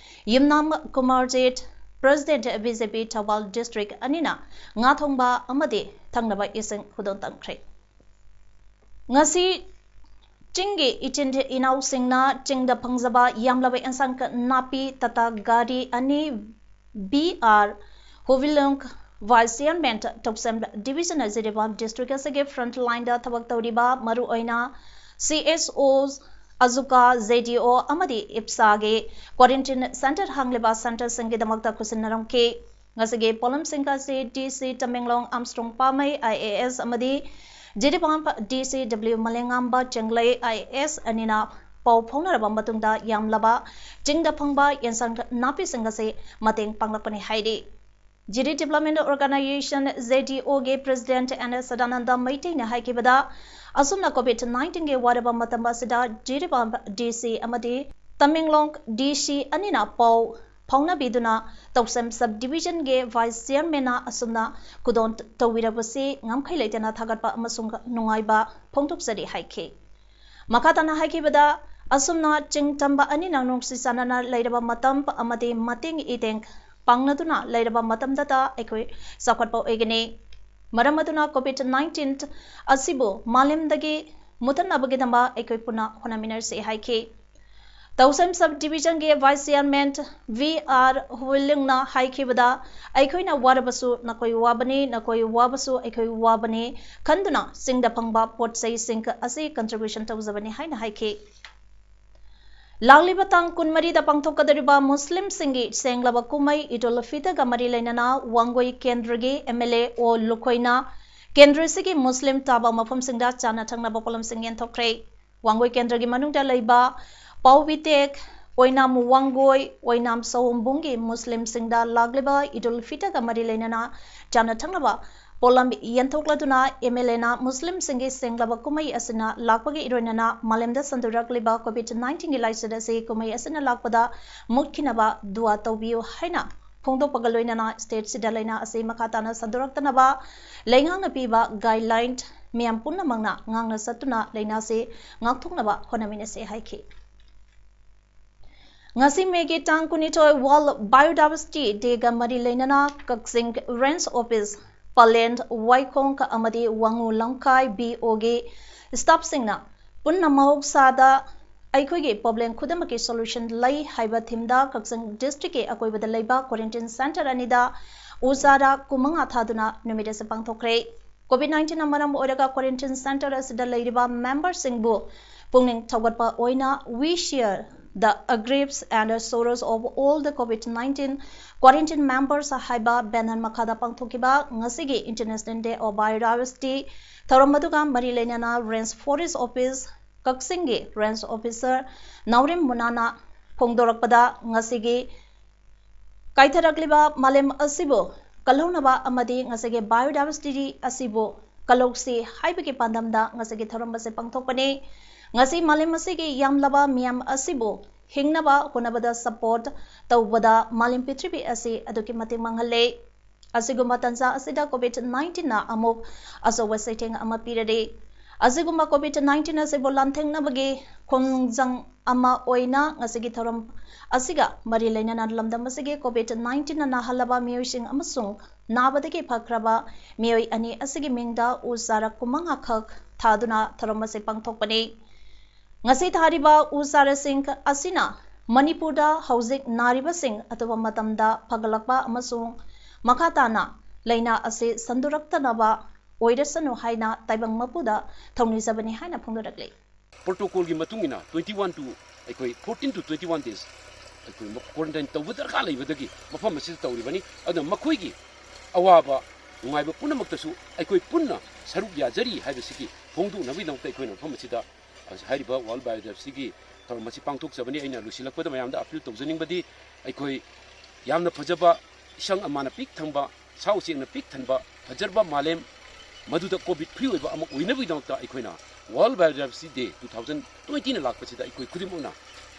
ꯌꯨꯝꯅꯥꯝ ꯀꯨꯃꯥꯔꯖꯤꯠ, ꯄ꯭ꯔꯦꯁꯤꯗꯦꯟꯠ ꯕꯤ ꯖꯦ ꯄꯤ ꯊꯧꯕꯥꯜ ꯗꯤꯁꯇ꯭ꯔꯤꯛ ꯑꯅꯤꯅ ꯉꯥ ꯊꯣꯡꯕ ꯑꯃꯗꯤ ꯊꯛꯅꯕ ꯏꯁꯤꯡ ꯈꯨꯗꯣꯜ ꯇꯝꯈ꯭ꯔꯦ꯫ ꯉꯁꯤ ꯆꯤꯡꯒꯤ ꯏꯆꯤꯟ ꯏꯅꯥꯎꯁꯤꯡꯅ ꯆꯤꯡꯗ ꯐꯪꯖꯕ ꯌꯥꯝꯂꯕ ꯏꯟꯁꯥꯡ ꯅꯥꯄꯤ ꯇꯥꯇꯥ ꯒꯥꯔꯤ ꯑꯅꯤ B R Hobilong vice chairman Toksem ꯗꯤꯕꯤꯖꯟꯅ ꯖꯤꯔꯤꯕꯥꯝ ꯗꯤꯁꯇ꯭ꯔꯤꯛ ꯑꯁꯤꯒꯤ ꯐ꯭ꯔꯟꯠ ꯂꯥꯏꯟꯗ ꯊꯕꯛ ꯇꯧꯔꯤꯕ ꯃꯔꯨꯑꯣꯏꯅ ꯁꯤ ꯑꯦꯁ ꯑꯣ, ꯑꯖꯨꯀꯥ, ꯖꯦ ꯗꯤ ꯑꯣ ꯑꯃꯗꯤ ꯏꯞꯁꯥꯒꯤ ꯀ꯭ꯋꯥꯔꯦꯟꯇꯤꯟ ꯁꯦꯟꯇꯔ ꯍꯥꯡꯂꯤꯕ ꯁꯦꯟꯇꯔꯁꯤꯡꯒꯤꯗꯃꯛꯇ ꯈꯨꯠꯁꯤꯟꯅꯔꯝꯈꯤ꯫ ꯉꯁꯤꯒꯤ ꯄꯣꯠꯂꯝꯁꯤꯡ ꯑꯁꯤ ꯗꯤ ꯁꯤ ꯇꯃꯦꯡꯂꯣꯡ ꯑꯥꯝꯁꯇ꯭ꯔꯣꯡ ꯄꯥꯃꯩ ꯑꯥꯏ ꯑꯦ ꯑꯦꯁ ꯑꯃꯗꯤ ꯖꯤꯔꯤꯕꯥꯝ ꯗꯤ ꯁꯤ ꯗꯕ꯭ꯂꯤꯎ ꯃꯂꯦꯉꯥꯝꯕ ꯆꯦꯡꯂꯩ ꯑꯥꯏ ꯑꯦ ꯑꯦꯁ ꯑꯅꯤꯅ ꯄꯥꯎ ꯐꯥꯎꯅꯔꯕ ꯃꯇꯨꯡꯗ ꯌꯥꯝꯂꯕ ꯆꯤꯡꯗ ꯐꯪꯕ ꯌꯦꯟꯁꯥꯡ ꯅꯥꯄꯤꯁꯤꯡ ꯑꯁꯤ ꯃꯇꯦꯡ ꯄꯥꯡꯂꯛꯄꯅꯤ ꯍꯥꯏꯔꯤ꯫ ꯖꯤꯔꯤ ꯗꯤꯕ꯭ꯂꯞꯃꯦꯟ ꯑꯣꯔꯒꯅꯥꯏꯖꯦꯁꯟ, ꯖꯦ ꯗꯤ ꯑꯣꯒꯤ ꯄ꯭ꯔꯦꯁꯤꯗꯦꯟꯠ ꯑꯦꯟ ꯑꯦꯁ ꯁꯗꯥꯅꯟꯗ ꯃꯩꯇꯩꯅ ꯍꯥꯏꯈꯤꯕꯗ, ꯑꯁꯨꯝꯅ ꯀꯣꯚꯤꯗ ꯅꯥꯏꯟꯇꯤꯟꯒꯤ ꯋꯥꯔꯕ ꯃꯇꯝ ꯑꯁꯤꯗ ꯖꯤꯔꯤꯕꯥꯝ ꯗꯤ ꯁꯤ ꯑꯃꯗꯤ ꯇꯃꯦꯡꯂꯣꯡ ꯗꯤ ꯁꯤ ꯑꯅꯤꯅ ꯄꯥꯎ ꯐꯥꯎꯅꯕꯤꯗꯨꯅ ꯇꯧꯁꯦꯝ ꯁꯕ ꯗꯤꯕꯤꯖꯟꯒꯤ ꯚꯥꯏꯁ ꯆꯤꯌꯔꯃꯦꯟꯅ ꯑꯁꯨꯝꯅ ꯈꯨꯗꯣꯜ ꯇꯧꯕꯤꯔꯕꯁꯤ ꯉꯝꯈꯩ ꯂꯩꯇꯅ ꯊꯥꯒꯠꯄ ꯑꯃꯁꯨꯡ ꯅꯨꯡꯉꯥꯏꯕ ꯐꯣꯡꯗꯣꯛꯆꯔꯤ ꯍꯥꯏꯈꯤ꯫ ꯃꯈꯥ ꯇꯥꯅ ꯍꯥꯏꯈꯤꯕꯗ, ꯑꯁꯨꯝꯅ ꯆꯤꯡ ꯇꯝꯕ ꯑꯅꯤꯅ ꯅꯨꯡꯁꯤ ꯆꯥꯟꯅꯅ ꯂꯩꯔꯕ ꯃꯇꯝ ꯑꯃꯗꯤ ꯃꯇꯦꯡ ꯏꯇꯦꯡ ꯄꯥꯡꯅꯗꯨꯅ ꯂꯩꯔꯕ ꯃꯇꯝꯗꯇ ꯑꯩꯈꯣꯏ ꯆꯥꯎꯈꯠꯄ ꯑꯣꯏꯒꯅꯤ꯫ ꯃꯔꯝ ꯑꯗꯨꯅ ꯀꯣꯚꯤꯗ ꯅꯥꯏꯟꯇꯤꯟ ꯑꯁꯤꯕꯨ ꯃꯥꯂꯦꯝꯗꯒꯤ ꯃꯨꯊꯠꯅꯕꯒꯤꯗꯃꯛ ꯑꯩꯈꯣꯏ ꯄꯨꯟꯅ ꯍꯣꯠꯅꯃꯤꯟꯅꯔꯁꯤ ꯍꯥꯏꯈꯤ꯫ ꯇꯧꯁꯦꯝ ꯁꯕ ꯗꯤꯕꯤꯖꯟꯒꯤ ꯚꯥꯏꯁ ꯆꯤꯌꯔꯃꯦꯟ ꯚꯤ ꯑꯥꯔ ꯍꯨꯏꯂꯤꯡꯅ ꯍꯥꯏꯈꯤꯕꯗ, ꯑꯩꯈꯣꯏꯅ ꯋꯥꯔꯕꯁꯨ ꯅꯈꯣꯏ ꯋꯥꯕꯅꯤ, ꯅꯈꯣꯏ ꯋꯥꯕꯁꯨ ꯑꯩꯈꯣꯏ ꯋꯥꯕꯅꯤ ꯈꯟꯗꯨꯅ ꯆꯤꯡꯗ ꯐꯪꯕ ꯄꯣꯠ ꯆꯩꯁꯤꯡ ꯑꯁꯤ ꯀꯟꯇ꯭ꯔꯤꯕ꯭ꯌꯨꯁꯟ ꯇꯧꯖꯕꯅꯤ ꯍꯥꯏꯅ ꯍꯥꯏꯈꯤ꯫ ꯂꯥꯛꯂꯤꯕ ꯇꯥꯡ ꯀꯨꯟꯃꯔꯤꯗ ꯄꯥꯡꯊꯣꯛꯀꯗꯧꯔꯤꯕ ꯃꯨꯁꯂꯤꯝꯁꯤꯡꯒꯤ ꯁꯦꯡꯂꯕ ꯀꯨꯝꯍꯩ ꯏꯗꯨꯜ ꯐꯤꯇꯔꯒ ꯃꯔꯤ ꯂꯩꯅꯅ ꯋꯥꯡꯒꯣꯏ ꯀꯦꯟꯗ꯭ꯔꯒꯤ ꯑꯦꯝ ꯑꯦꯜ ꯑꯦ ꯑꯣ ꯂꯨꯈꯣꯏꯅ ꯀꯦꯟꯗ꯭ꯔꯁꯤꯒꯤ ꯃꯨꯁꯂꯤꯝ ꯇꯥꯕ ꯃꯐꯝꯁꯤꯡꯗ ꯆꯥꯅ ꯊꯛꯅꯕ ꯄꯣꯠꯂꯝꯁꯤꯡ ꯌꯦꯟꯊꯣꯛꯈ꯭ꯔꯦ꯫ ꯋꯥꯡꯒꯣꯏ ꯀꯦꯟꯗ꯭ꯔꯒꯤ ꯃꯅꯨꯡꯗ ꯂꯩꯕ ꯄꯥꯎꯕꯤꯇꯦꯛ, ꯑꯣꯏꯅꯥꯝ ꯋꯥꯡꯒꯣꯏ, ꯑꯣꯏꯅꯥꯝ ꯁꯑꯣꯝꯕꯨꯡꯒꯤ ꯃꯨꯁꯂꯤꯝꯁꯤꯡꯗ ꯂꯥꯛꯂꯤꯕ ꯏꯗꯨꯜ ꯐꯤꯇꯔꯒ ꯃꯔꯤ ꯂꯩꯅꯅ ꯆꯥꯅ ꯊꯛꯅꯕ ꯄꯣꯠꯂꯝ ꯌꯦꯟꯊꯣꯛꯂꯗꯨꯅ ꯑꯦꯝ ꯑꯦꯜ ꯑꯦꯅ ꯃꯨꯁꯂꯤꯝꯁꯤꯡꯒꯤ ꯁꯦꯡꯂꯕ ꯀꯨꯝꯍꯩ ꯑꯁꯤꯅ ꯂꯥꯛꯄꯒ ꯏꯔꯣꯏꯅꯅ ꯃꯥꯂꯦꯝꯗ ꯁꯟꯗꯣꯔꯛꯂꯤꯕ ꯀꯣꯚꯤꯗ ꯅꯥꯏꯟꯇꯤꯟꯒꯤ ꯂꯥꯏꯆꯠ ꯑꯁꯤ ꯀꯨꯝꯍꯩ ꯑꯁꯤꯅ ꯂꯥꯛꯄꯗ ꯃꯨꯠꯈꯤꯅꯕ ꯗꯨꯋꯥ ꯇꯧꯕꯤꯌꯨ ꯍꯥꯏꯅ ꯐꯣꯡꯗꯣꯛꯄꯒ ꯂꯣꯏꯅꯅ ꯁ꯭ꯇꯦꯠꯁꯤꯗ ꯂꯥꯏꯅꯥ ꯑꯁꯤ ꯃꯈꯥ ꯇꯥꯅ ꯁꯟꯗꯣꯔꯛꯇꯅꯕ ꯂꯩꯉꯥꯛꯅ ꯄꯤꯕ ꯒꯥꯏꯗꯂꯥꯏꯟ ꯃꯤꯌꯥꯝ ꯄꯨꯝꯅꯃꯛꯅ ꯉꯥꯛꯅ ꯆꯠꯇꯨꯅ ꯂꯥꯏꯅꯥꯁꯤ ꯉꯥꯛꯊꯣꯛꯅꯕ ꯍꯣꯠꯅꯃꯤꯟꯅꯁꯤ ꯍꯥꯏꯈꯤ꯫ ꯉꯁꯤ ꯃꯦꯒꯤ ꯇꯥꯡ ꯀꯨꯟꯅꯤꯊꯣꯏ World Biodiversity Dayꯒ ꯃꯔꯤ ꯂꯩꯅꯅ ꯀꯛꯆꯤꯡ ꯔꯦꯟꯖ ꯑꯣꯐꯤꯁ, ꯄꯂꯦꯟ, ꯋꯥꯏꯈꯣꯡ ꯑꯃꯗꯤ ꯋꯥꯉꯨ ꯂꯝꯈꯥꯏ ꯕꯤ ꯑꯣꯒꯤ ꯁ꯭ꯇꯥꯐꯁꯤꯡꯅ ꯄꯨꯟꯅ ꯃꯍꯧꯁꯥꯗ ꯑꯩꯈꯣꯏꯒꯤ ꯄ꯭ꯔꯣꯕ꯭ꯂꯦꯝ ꯈꯨꯗꯤꯡꯃꯛꯀꯤ ꯁꯣꯂꯨꯁꯟ ꯂꯩ ꯍꯥꯏꯕ ꯊꯤꯝꯗ ꯀꯛꯆꯤꯡ ꯗꯤꯁꯇ꯭ꯔꯤꯛꯀꯤ ꯑꯀꯣꯏꯕꯗ ꯂꯩꯕ ꯀ꯭ꯋꯥꯔꯦꯟꯇꯤꯟ ꯁꯦꯟꯇꯔ ꯑꯅꯤꯗ ꯎ ꯆꯥꯔꯥ ꯀꯨꯟꯃꯉꯥ ꯊꯥꯗꯨꯅ ꯅꯨꯃꯤꯠ ꯑꯁꯤ ꯄꯥꯡꯊꯣꯛꯈ꯭ꯔꯦ꯫ ꯀꯣꯚꯤꯗ ꯅꯥꯏꯟꯇꯤꯟꯅ ꯃꯔꯝ ꯑꯣꯏꯔꯒ ꯀ꯭ꯋꯥꯔꯦꯟꯇꯤꯟ ꯁꯦꯟꯇꯔ ꯑꯁꯤꯗ ꯂꯩꯔꯤꯕ ꯃꯦꯝꯕꯔꯁꯤꯡꯕꯨ ꯄꯨꯛꯅꯤꯡ ꯊꯧꯒꯠꯄ ꯑꯣꯏꯅ We Share The Aggrieved and Sorrows of All the COVID nineteen Quarantine Members ꯍꯥꯏꯕ banner ꯃꯈꯥꯗ ꯄꯥꯡꯊꯣꯛꯈꯤꯕ ꯉꯁꯤꯒꯤ International Day of Biodiversity ꯊꯧꯔꯝ ꯑꯗꯨꯒ ꯃꯔꯤ ꯂꯩꯅꯅ Range Forest Office ꯀꯛꯆꯤꯡꯒꯤ Range Officer ꯅꯥꯎꯔꯦꯝ ꯃꯨꯅꯥꯅ ꯐꯣꯡꯗꯣꯔꯛꯄꯗ, ꯉꯁꯤꯒꯤ ꯀꯥꯏꯊꯔꯛꯂꯤꯕ ꯃꯥꯂꯦꯝ ꯑꯁꯤꯕꯨ ꯀꯜꯍꯧꯅꯕ ꯑꯃꯗꯤ ꯉꯁꯤꯒꯤ biodiversity ꯑꯁꯤꯕꯨ ꯀꯜꯍꯧꯁꯤ ꯍꯥꯏꯕꯒꯤ ꯄꯥꯟꯗꯝꯗ ꯉꯁꯤꯒꯤ ꯊꯧꯔꯝ ꯑꯁꯤ ꯄꯥꯡꯊꯣꯛꯄꯅꯤ꯫ ꯉꯁꯤ ꯃꯥꯂꯦꯝ ꯑꯁꯤꯒꯤ ꯌꯥꯝꯂꯕ ꯃꯤꯌꯥꯝ ꯑꯁꯤꯕꯨ ꯍꯤꯡꯅꯕ ꯍꯣꯠꯅꯕꯗ support ꯇꯧꯕꯗ ꯃꯥꯂꯦꯝ ꯄ꯭ꯔꯤꯊꯤꯕꯤ ꯑꯁꯤ ꯑꯗꯨꯛꯀꯤ ꯃꯇꯤꯛ ꯃꯥꯡꯍꯜꯂꯦ꯫ ꯑꯁꯤꯒꯨꯝꯕ ꯇꯥꯟꯖꯥ ꯑꯁꯤꯗ COVID nineteen ꯅ ꯑꯃꯨꯛ ꯑꯆꯧꯕ ꯆꯩꯊꯦꯡ ꯑꯃ ꯄꯤꯔꯔꯤ꯫ ꯑꯁꯤꯒꯨꯝꯕ COVID nineteen ꯑꯁꯤꯕꯨ ꯂꯥꯟꯊꯦꯡꯅꯕꯒꯤ ꯈꯣꯡꯖꯪ ꯑꯃ ꯑꯣꯏꯅ ꯉꯁꯤꯒꯤ ꯊꯧꯔꯝ ꯑꯁꯤꯒ ꯃꯔꯤ ꯂꯩꯅꯅ ꯂꯝꯗꯝ ꯑꯁꯤꯒꯤ COVID nineteen ꯅ ꯅꯥꯍꯜꯂꯕ ꯃꯤꯑꯣꯏꯁꯤꯡ ꯑꯃꯁꯨꯡ ꯅꯥꯕꯗꯒꯤ ꯐꯈ꯭ꯔꯕ ꯃꯤꯑꯣꯏ ꯑꯅꯤ ꯑꯁꯤꯒꯤ ꯃꯤꯡꯗ ꯎ ꯆꯥꯔ ꯀꯨꯟꯃꯉꯥ ꯈꯛ ꯊꯥꯗꯨꯅ ꯊꯧꯔꯝ ꯑꯁꯤ ꯄꯥꯡꯊꯣꯛꯄꯅꯤ꯫ ꯉꯁꯤ ꯊꯥꯔꯤꯕ ꯎ ꯆꯥꯔꯁꯤꯡ ꯑꯁꯤꯅ ꯃꯅꯤꯄꯨꯔꯗ ꯍꯧꯖꯤꯛ ꯅꯥꯔꯤꯕꯁꯤꯡ ꯑꯊꯨꯕ ꯃꯇꯝꯗ ꯐꯒꯠꯂꯛꯄ ꯑꯃꯁꯨꯡ ꯃꯈꯥ ꯇꯥꯅ ꯂꯥꯏꯅꯥ ꯑꯁꯤ ꯁꯟꯗꯣꯔꯛꯇꯅꯕ ꯑꯣꯏꯔꯁꯅꯨ ꯍꯥꯏꯅ ꯇꯥꯏꯕꯪ ꯃꯄꯨꯗ ꯊꯧꯅꯤꯖꯕꯅꯤ ꯍꯥꯏꯅ ꯐꯣꯡꯗꯣꯔꯛꯂꯤ꯫ Protocol ꯒꯤ ꯃꯇꯨꯡ ꯏꯟꯅ twenty one to ꯑꯩꯈꯣꯏ fourteen to twenty one days ꯑꯩꯈꯣꯏ quarantine ꯇꯧꯕ ꯗꯔꯀꯥꯔ ꯂꯩꯕꯗꯒꯤ ꯃꯐꯝ ꯑꯁꯤꯗ ꯇꯧꯔꯤꯕꯅꯤ꯫ ꯑꯗꯨꯅ ꯃꯈꯣꯏꯒꯤ ꯑꯋꯥꯕ ꯅꯨꯡꯉꯥꯏꯕ ꯄꯨꯝꯅꯃꯛꯇꯁꯨ ꯑꯩꯈꯣꯏ ꯄꯨꯟꯅ ꯁꯔꯨꯛ ꯌꯥꯖꯔꯤ ꯍꯥꯏꯕꯁꯤꯒꯤ ꯐꯣꯡꯗꯣꯛꯅꯕꯒꯤꯗꯃꯛꯇ ꯑꯩꯈꯣꯏꯅ ꯃꯐꯝ ꯑꯁꯤꯗ ꯍꯥꯏꯔꯤꯕ World Biodiversity ꯒꯤ ꯊꯧꯔꯝ ꯑꯁꯤ ꯄꯥꯡꯊꯣꯛꯆꯕꯅꯤ꯫ ꯑꯩꯅ ꯂꯣꯏꯁꯤꯜꯂꯛꯄꯗ ꯃꯌꯥꯝꯗ appeal ꯇꯧꯖꯅꯤꯡꯕꯗꯤ, ꯑꯩꯈꯣꯏ ꯌꯥꯝꯅ ꯐꯖꯕ ꯏꯁꯪ ꯑꯃꯥꯟꯅ ꯄꯤꯛ ꯊꯪꯕ, ꯁꯥ ꯎꯆꯦꯛꯅ ꯄꯤꯛ ꯊꯟꯕ ꯐꯖꯔꯕ ꯃꯥꯂꯦꯝ ꯃꯗꯨꯗ COVID free ꯑꯣꯏꯕ ꯑꯃ ꯑꯣꯏꯅꯕꯒꯤꯗꯃꯛꯇ ꯑꯩꯈꯣꯏꯅ World Biodiversity Day two thousand twenty ꯅ ꯂꯥꯛꯄꯁꯤꯗ ꯑꯩꯈꯣꯏ ꯈꯨꯗꯤꯡꯃꯛꯅ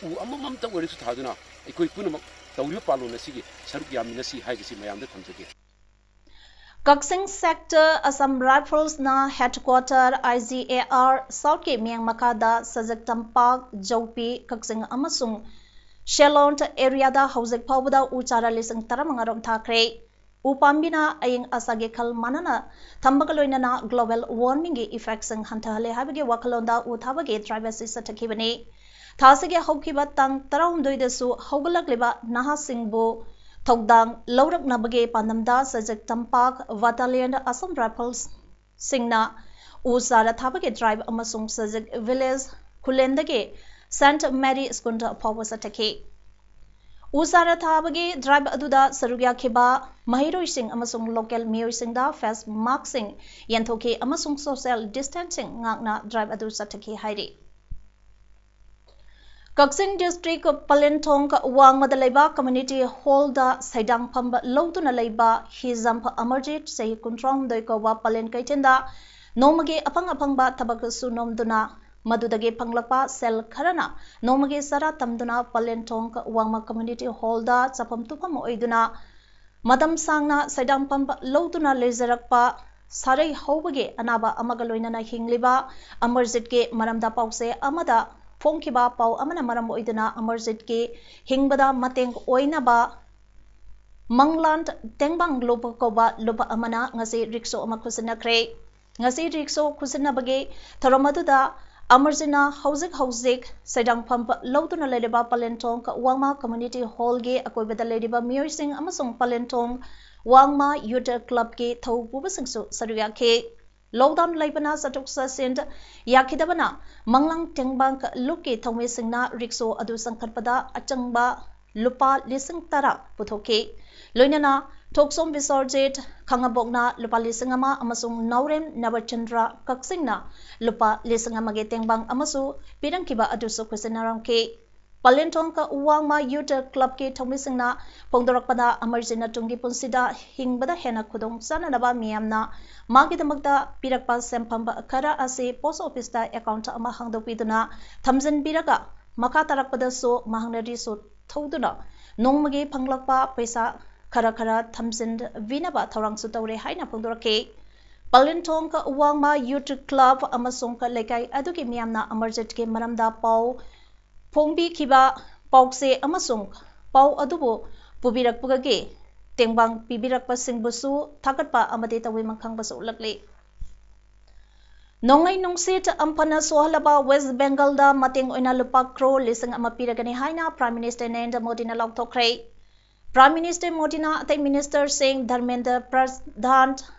ꯎ ꯑꯃꯃꯝꯇ ꯑꯣꯏꯔꯁꯨ ꯊꯥꯗꯨꯅ ꯑꯩꯈꯣꯏ ꯄꯨꯝꯅꯃꯛ ꯇꯧꯔꯤꯕ ꯄꯥꯂꯣꯟ ꯑꯁꯤꯒꯤ ꯁꯔꯨꯛ ꯌꯥꯃꯤꯟꯅꯁꯤ ꯍꯥꯏꯕꯁꯤ ꯃꯌꯥꯝꯗ ꯊꯝꯖꯒꯦ꯫ ꯀꯛꯆꯤꯡ Sector Assam Rifles ꯅ Headquarter I G A R South ꯀꯤ ꯃꯤꯠꯌꯦꯡ ꯃꯈꯥꯗ ꯁꯖꯤꯛ ꯇꯝꯄꯥꯛ, ꯖꯧꯄꯤ, ꯀꯛꯆꯤꯡ ꯑꯃꯁꯨꯡ ꯁꯦꯂꯣꯟ area ꯗ ꯍꯧꯖꯤꯛ ꯐꯥꯎꯕꯗ ꯎ ꯆꯥꯔꯥ ꯂꯤꯁꯤꯡ ꯇꯔꯥꯃꯉꯥ ꯔꯣꯝ ꯊꯥꯈ꯭ꯔꯦ꯫ ꯎ ꯄꯥꯝꯕꯤꯅ ꯑꯏꯪ ꯑꯁꯥꯒꯤ ꯈꯜ ꯃꯥꯟꯅꯅ ꯊꯝꯕꯒ ꯂꯣꯏꯅꯅ global warming ꯒꯤ effect ꯁꯤꯡ ꯍꯟꯊꯍꯜꯂꯦ ꯍꯥꯏꯕꯒꯤ ꯋꯥꯈꯜꯂꯣꯟꯗ ꯎ ꯊꯥꯕꯒꯤ drive ꯑꯁꯤ ꯆꯠꯊꯈꯤꯕꯅꯤ꯫ ꯊꯥ ꯑꯁꯤꯒꯤ ꯍꯧꯈꯤꯕ ꯇꯥꯡ ꯇꯔꯥꯍꯨꯝꯗꯣꯏꯗꯁꯨ ꯍꯧꯒꯠꯂꯛꯂꯤꯕ ꯅꯍꯥꯁꯤꯡꯕꯨ ꯊꯧꯗꯥꯡ ꯂꯧꯔꯛꯅꯕꯒꯤ ꯄꯥꯟꯗꯝꯗ ꯁꯖꯤꯛ ꯇꯝꯄꯥꯛ Battalion Assam Rifles ꯁꯤꯡꯅ ꯎ ꯆꯥꯔꯥ ꯊꯥꯕꯒꯤ drive ꯑꯃꯁꯨꯡ ꯁꯖꯤꯛ village ꯈꯨꯂꯦꯟꯗꯒꯤ ꯁꯦꯟꯠ ꯃꯦꯔꯤ ꯁ꯭ꯀꯨꯜꯗ ꯐꯥꯎꯕ ꯆꯠꯊꯈꯤ꯫ ꯎ ꯆꯥꯔꯥ ꯊꯥꯕꯒꯤ ꯗ꯭ꯔꯥꯏꯚ ꯑꯗꯨꯗ ꯁꯔꯨꯛ ꯌꯥꯈꯤꯕ ꯃꯍꯩꯔꯣꯏꯁꯤꯡ ꯑꯃꯁꯨꯡ ꯂꯣꯀꯦꯜ ꯃꯤꯑꯣꯏꯁꯤꯡꯗ ꯐꯦꯁ ꯃꯥꯛꯁꯤꯡ ꯌꯦꯟꯊꯣꯛꯈꯤ ꯑꯃꯁꯨꯡ ꯁꯣꯁꯤꯌꯦꯜ ꯗꯤꯁꯇꯦꯟꯁꯤꯡ ꯉꯥꯛꯅ ꯗ꯭ꯔꯥꯏꯚ ꯑꯗꯨ ꯆꯠꯊꯈꯤ ꯍꯥꯏꯔꯤ꯫ ꯀꯛꯆꯤꯡ ꯗꯤꯁꯇ꯭ꯔꯤꯛ ꯄꯂꯦꯟꯊꯣꯡ ꯋꯥꯡꯃꯗ ꯂꯩꯕ ꯀꯝꯃ꯭ꯌꯨꯅꯤꯇꯤ ꯍꯣꯜꯗ ꯁꯩꯗꯥꯡꯐꯝ ꯂꯧꯗꯨꯅ ꯂꯩꯕ ꯍꯤꯖꯝ ꯑꯃꯔꯖꯤꯠ, ꯆꯍꯤ ꯀꯨꯟꯊ꯭ꯔꯥꯍꯨꯝꯗꯣꯏ ꯀꯧꯕ ꯄꯂꯦꯟ ꯀꯩꯊꯦꯜꯗ ꯅꯣꯡꯃꯒꯤ ꯑꯐꯪ ꯑꯐꯪꯕ ꯊꯕꯛ ꯁꯨ ꯅꯣꯝꯗꯨꯅ ꯃꯗꯨꯗꯒꯤ ꯐꯪꯂꯛꯄ ꯁꯦꯜ ꯈꯔꯅ ꯅꯣꯡꯃꯒꯤ ꯆꯔꯥ ꯇꯝꯗꯨꯅ ꯄꯂꯦꯟꯊꯣꯡ ꯋꯥꯡꯃ ꯀꯝꯃ꯭ꯌꯨꯅꯤꯇꯤ ꯍꯣꯜꯗ ꯆꯥꯐꯝ ꯇꯨꯐꯝ ꯑꯣꯏꯗꯨꯅ ꯃꯇꯝ ꯁꯥꯡꯅ ꯁꯩꯗꯥꯡꯐꯝ ꯂꯧꯗꯨꯅ ꯂꯩꯖꯔꯛꯄ ꯁꯥꯔꯩ ꯍꯧꯕꯒꯤ ꯑꯅꯥꯕ ꯑꯃꯒ ꯂꯣꯏꯅꯅ ꯍꯤꯡꯂꯤꯕ ꯑꯃꯔꯖꯤꯠꯀꯤ ꯃꯔꯝꯗ ꯄꯥꯎꯆꯦ ꯑꯃꯗ ꯐꯣꯡꯈꯤꯕ ꯄꯥꯎ ꯑꯃꯅ ꯃꯔꯝ ꯑꯣꯏꯗꯨꯅ ꯑꯃꯔꯖꯤꯠꯀꯤ ꯍꯤꯡꯕꯗ ꯃꯇꯦꯡ ꯑꯣꯏꯅꯕ ꯃꯪꯂꯥꯟ ꯇꯦꯡꯕꯥꯡ ꯂꯨꯞ ꯀꯧꯕ ꯂꯨꯞ ꯑꯃꯅ ꯉꯁꯤ ꯔꯤꯛꯁꯣ ꯑꯃ ꯈꯨꯠꯁꯤꯟꯅꯈ꯭ꯔꯦ꯫ ꯉꯁꯤ ꯔꯤꯛꯁꯣ ꯈꯨꯠꯁꯤꯟꯅꯕꯒꯤ ꯊꯧꯔꯝ ꯑꯗꯨꯗ ꯑꯃꯔꯖꯤꯠꯅ ꯍꯧꯖꯤꯛ ꯍꯧꯖꯤꯛ ꯁꯩꯗꯥꯡꯐꯝ ꯂꯧꯗꯨꯅ ꯂꯩꯔꯤꯕ ꯄꯂꯦꯟꯊꯣꯡ ꯋꯥꯡꯃ ꯀꯝꯃ꯭ꯌꯨꯅꯤꯇꯤ ꯍꯣꯜꯒꯤ ꯑꯀꯣꯏꯕꯗ ꯂꯩꯔꯤꯕ ꯃꯤꯑꯣꯏꯁꯤꯡ ꯑꯃꯁꯨꯡ ꯄꯂꯦꯟꯊꯣꯡ ꯋꯥꯡꯃ ꯌꯨꯠ ꯀ꯭ꯂꯕꯀꯤ ꯊꯧ ꯄꯨꯕꯁꯤꯡꯁꯨ ꯁꯔꯨꯛ ꯌꯥꯈꯤ꯫ ꯂꯣꯛꯗꯥꯎꯟ ꯂꯩꯕꯅ ꯆꯠꯊꯣꯛ ꯆꯠꯁꯤꯟ ꯌꯥꯈꯤꯗꯕꯅ ꯃꯪꯂꯥꯡ ꯇꯦꯡꯕꯥꯡ ꯂꯨꯞꯀꯤ ꯊꯧꯃꯤꯁꯤꯡꯅ ꯔꯤꯛꯁꯣ ꯑꯗꯨ ꯆꯪꯈꯠꯄꯗ ꯑꯆꯪꯕ ꯂꯨꯄꯥ ꯂꯤꯁꯤꯡ ꯇꯔꯥ ꯄꯨꯊꯣꯛꯈꯤ꯫ ꯂꯣꯏꯅꯅ ꯊꯣꯛꯁꯣꯝ ꯕꯤꯁ꯭ꯋꯔꯖꯤꯠ ꯈꯥꯉꯕꯣꯛꯅ ꯂꯨꯄꯥ ꯂꯤꯁꯤꯡ ꯑꯃ ꯑꯃꯁꯨꯡ ꯅꯥꯎꯔꯦꯝ ꯅꯕꯆꯟꯗ꯭ꯔ ꯀꯛꯆꯤꯡꯅ ꯂꯨꯄꯥ ꯂꯤꯁꯤꯡ ꯑꯃꯒꯤ ꯇꯦꯡꯕꯥꯡ ꯑꯃꯁꯨ ꯄꯤꯔꯝꯈꯤꯕ ꯑꯗꯨꯁꯨ ꯈꯨꯠꯁꯤꯟꯅꯔꯝꯈꯤ꯫ ꯄꯂꯦꯟꯊꯣꯡ ꯋꯥꯡꯃ ꯌꯨꯠ ꯀ꯭ꯂꯕꯀꯤ ꯊꯧꯃꯤꯁꯤꯡꯅ ꯐꯣꯡꯗꯣꯔꯛꯄꯗ, ꯑꯃꯔꯖꯤꯠꯅ ꯇꯨꯡꯒꯤ ꯄꯨꯟꯁꯤꯗ ꯍꯤꯡꯕꯗ ꯍꯦꯟꯅ ꯈꯨꯗꯣꯡ ꯆꯥꯅꯅꯕ ꯃꯤꯌꯥꯝꯅ ꯃꯥꯒꯤꯗꯃꯛꯇ ꯄꯤꯔꯛꯄ ꯁꯦꯟꯐꯝ ꯈꯔ ꯑꯁꯤ ꯄꯣꯁ ꯑꯣꯐꯤꯁꯇ ꯑꯦꯀꯥꯎꯟꯠ ꯑꯃ ꯍꯥꯡꯗꯣꯛꯄꯤꯗꯨꯅ ꯊꯝꯖꯤꯟꯕꯤꯔꯒ, ꯃꯈꯥ ꯇꯥꯔꯛꯄꯗꯁꯨ ꯃꯍꯥꯛꯅ ꯔꯤꯛꯁꯣ ꯊꯧꯗꯨꯅ ꯅꯣꯡꯃꯒꯤ ꯐꯪꯂꯛꯄ ꯄꯩꯁꯥ ꯈꯔ ꯈꯔ ꯊꯝꯖꯤꯟꯕꯤꯅꯕ ꯊꯧꯔꯥꯡꯁꯨ ꯇꯧꯔꯦ ꯍꯥꯏꯅ ꯐꯣꯡꯗꯣꯔꯛꯈꯤ꯫ ꯄꯂꯦꯟꯊꯣꯡ ꯋꯥꯡꯃ ꯌꯨꯠ ꯀ꯭ꯂꯕ ꯑꯃꯁꯨꯡ ꯂꯩꯀꯥꯏ ꯑꯗꯨꯒꯤ ꯃꯤꯌꯥꯝꯅ ꯑꯃꯔꯖꯤꯠꯀꯤ ꯃꯔꯝꯗ ꯄꯥꯎ ꯐꯣꯡꯕꯤꯈꯤꯕ ꯄꯥꯎꯆꯦ ꯑꯃꯁꯨꯡ ꯄꯥꯎ ꯑꯗꯨꯕꯨ ꯄꯨꯕꯤꯔꯛꯄꯒꯤ ꯇꯦꯡꯕꯥꯡ ꯄꯤꯕꯤꯔꯛꯄꯁꯤꯡꯕꯨꯁꯨ ꯊꯥꯒꯠꯄ ꯑꯃꯗꯤ ꯇꯧꯕꯤꯃꯜ ꯈꯪꯕꯁꯨ ꯎꯠꯂꯛꯂꯤ꯫ ꯅꯣꯡꯂꯩ ꯅꯨꯡꯁꯤꯠ ꯑꯝꯐꯅ ꯁꯣꯛꯍꯜꯂꯕ ꯋꯦꯁ꯭ꯠ ꯕꯦꯡꯒꯜꯗ ꯃꯇꯦꯡ ꯑꯣꯏꯅ ꯂꯨꯄꯥ ꯀ꯭ꯔꯣꯔ ꯂꯤꯁꯤꯡ ꯑꯃ ꯄꯤꯔꯒꯅꯤ ꯍꯥꯏꯅ Prime Minister ꯅꯔꯦꯟꯗ꯭ꯔ ꯃꯣꯗꯤꯅ ꯂꯥꯎꯊꯣꯛꯈ꯭ꯔꯦ꯫ Prime Minister ꯃꯣꯗꯤꯅ ꯑꯇꯩ ꯃꯤꯅꯤꯁꯇꯔꯁꯤꯡ ꯙꯔꯃꯦꯟꯗ꯭ꯔ ꯄ꯭ꯔꯙꯥꯟ,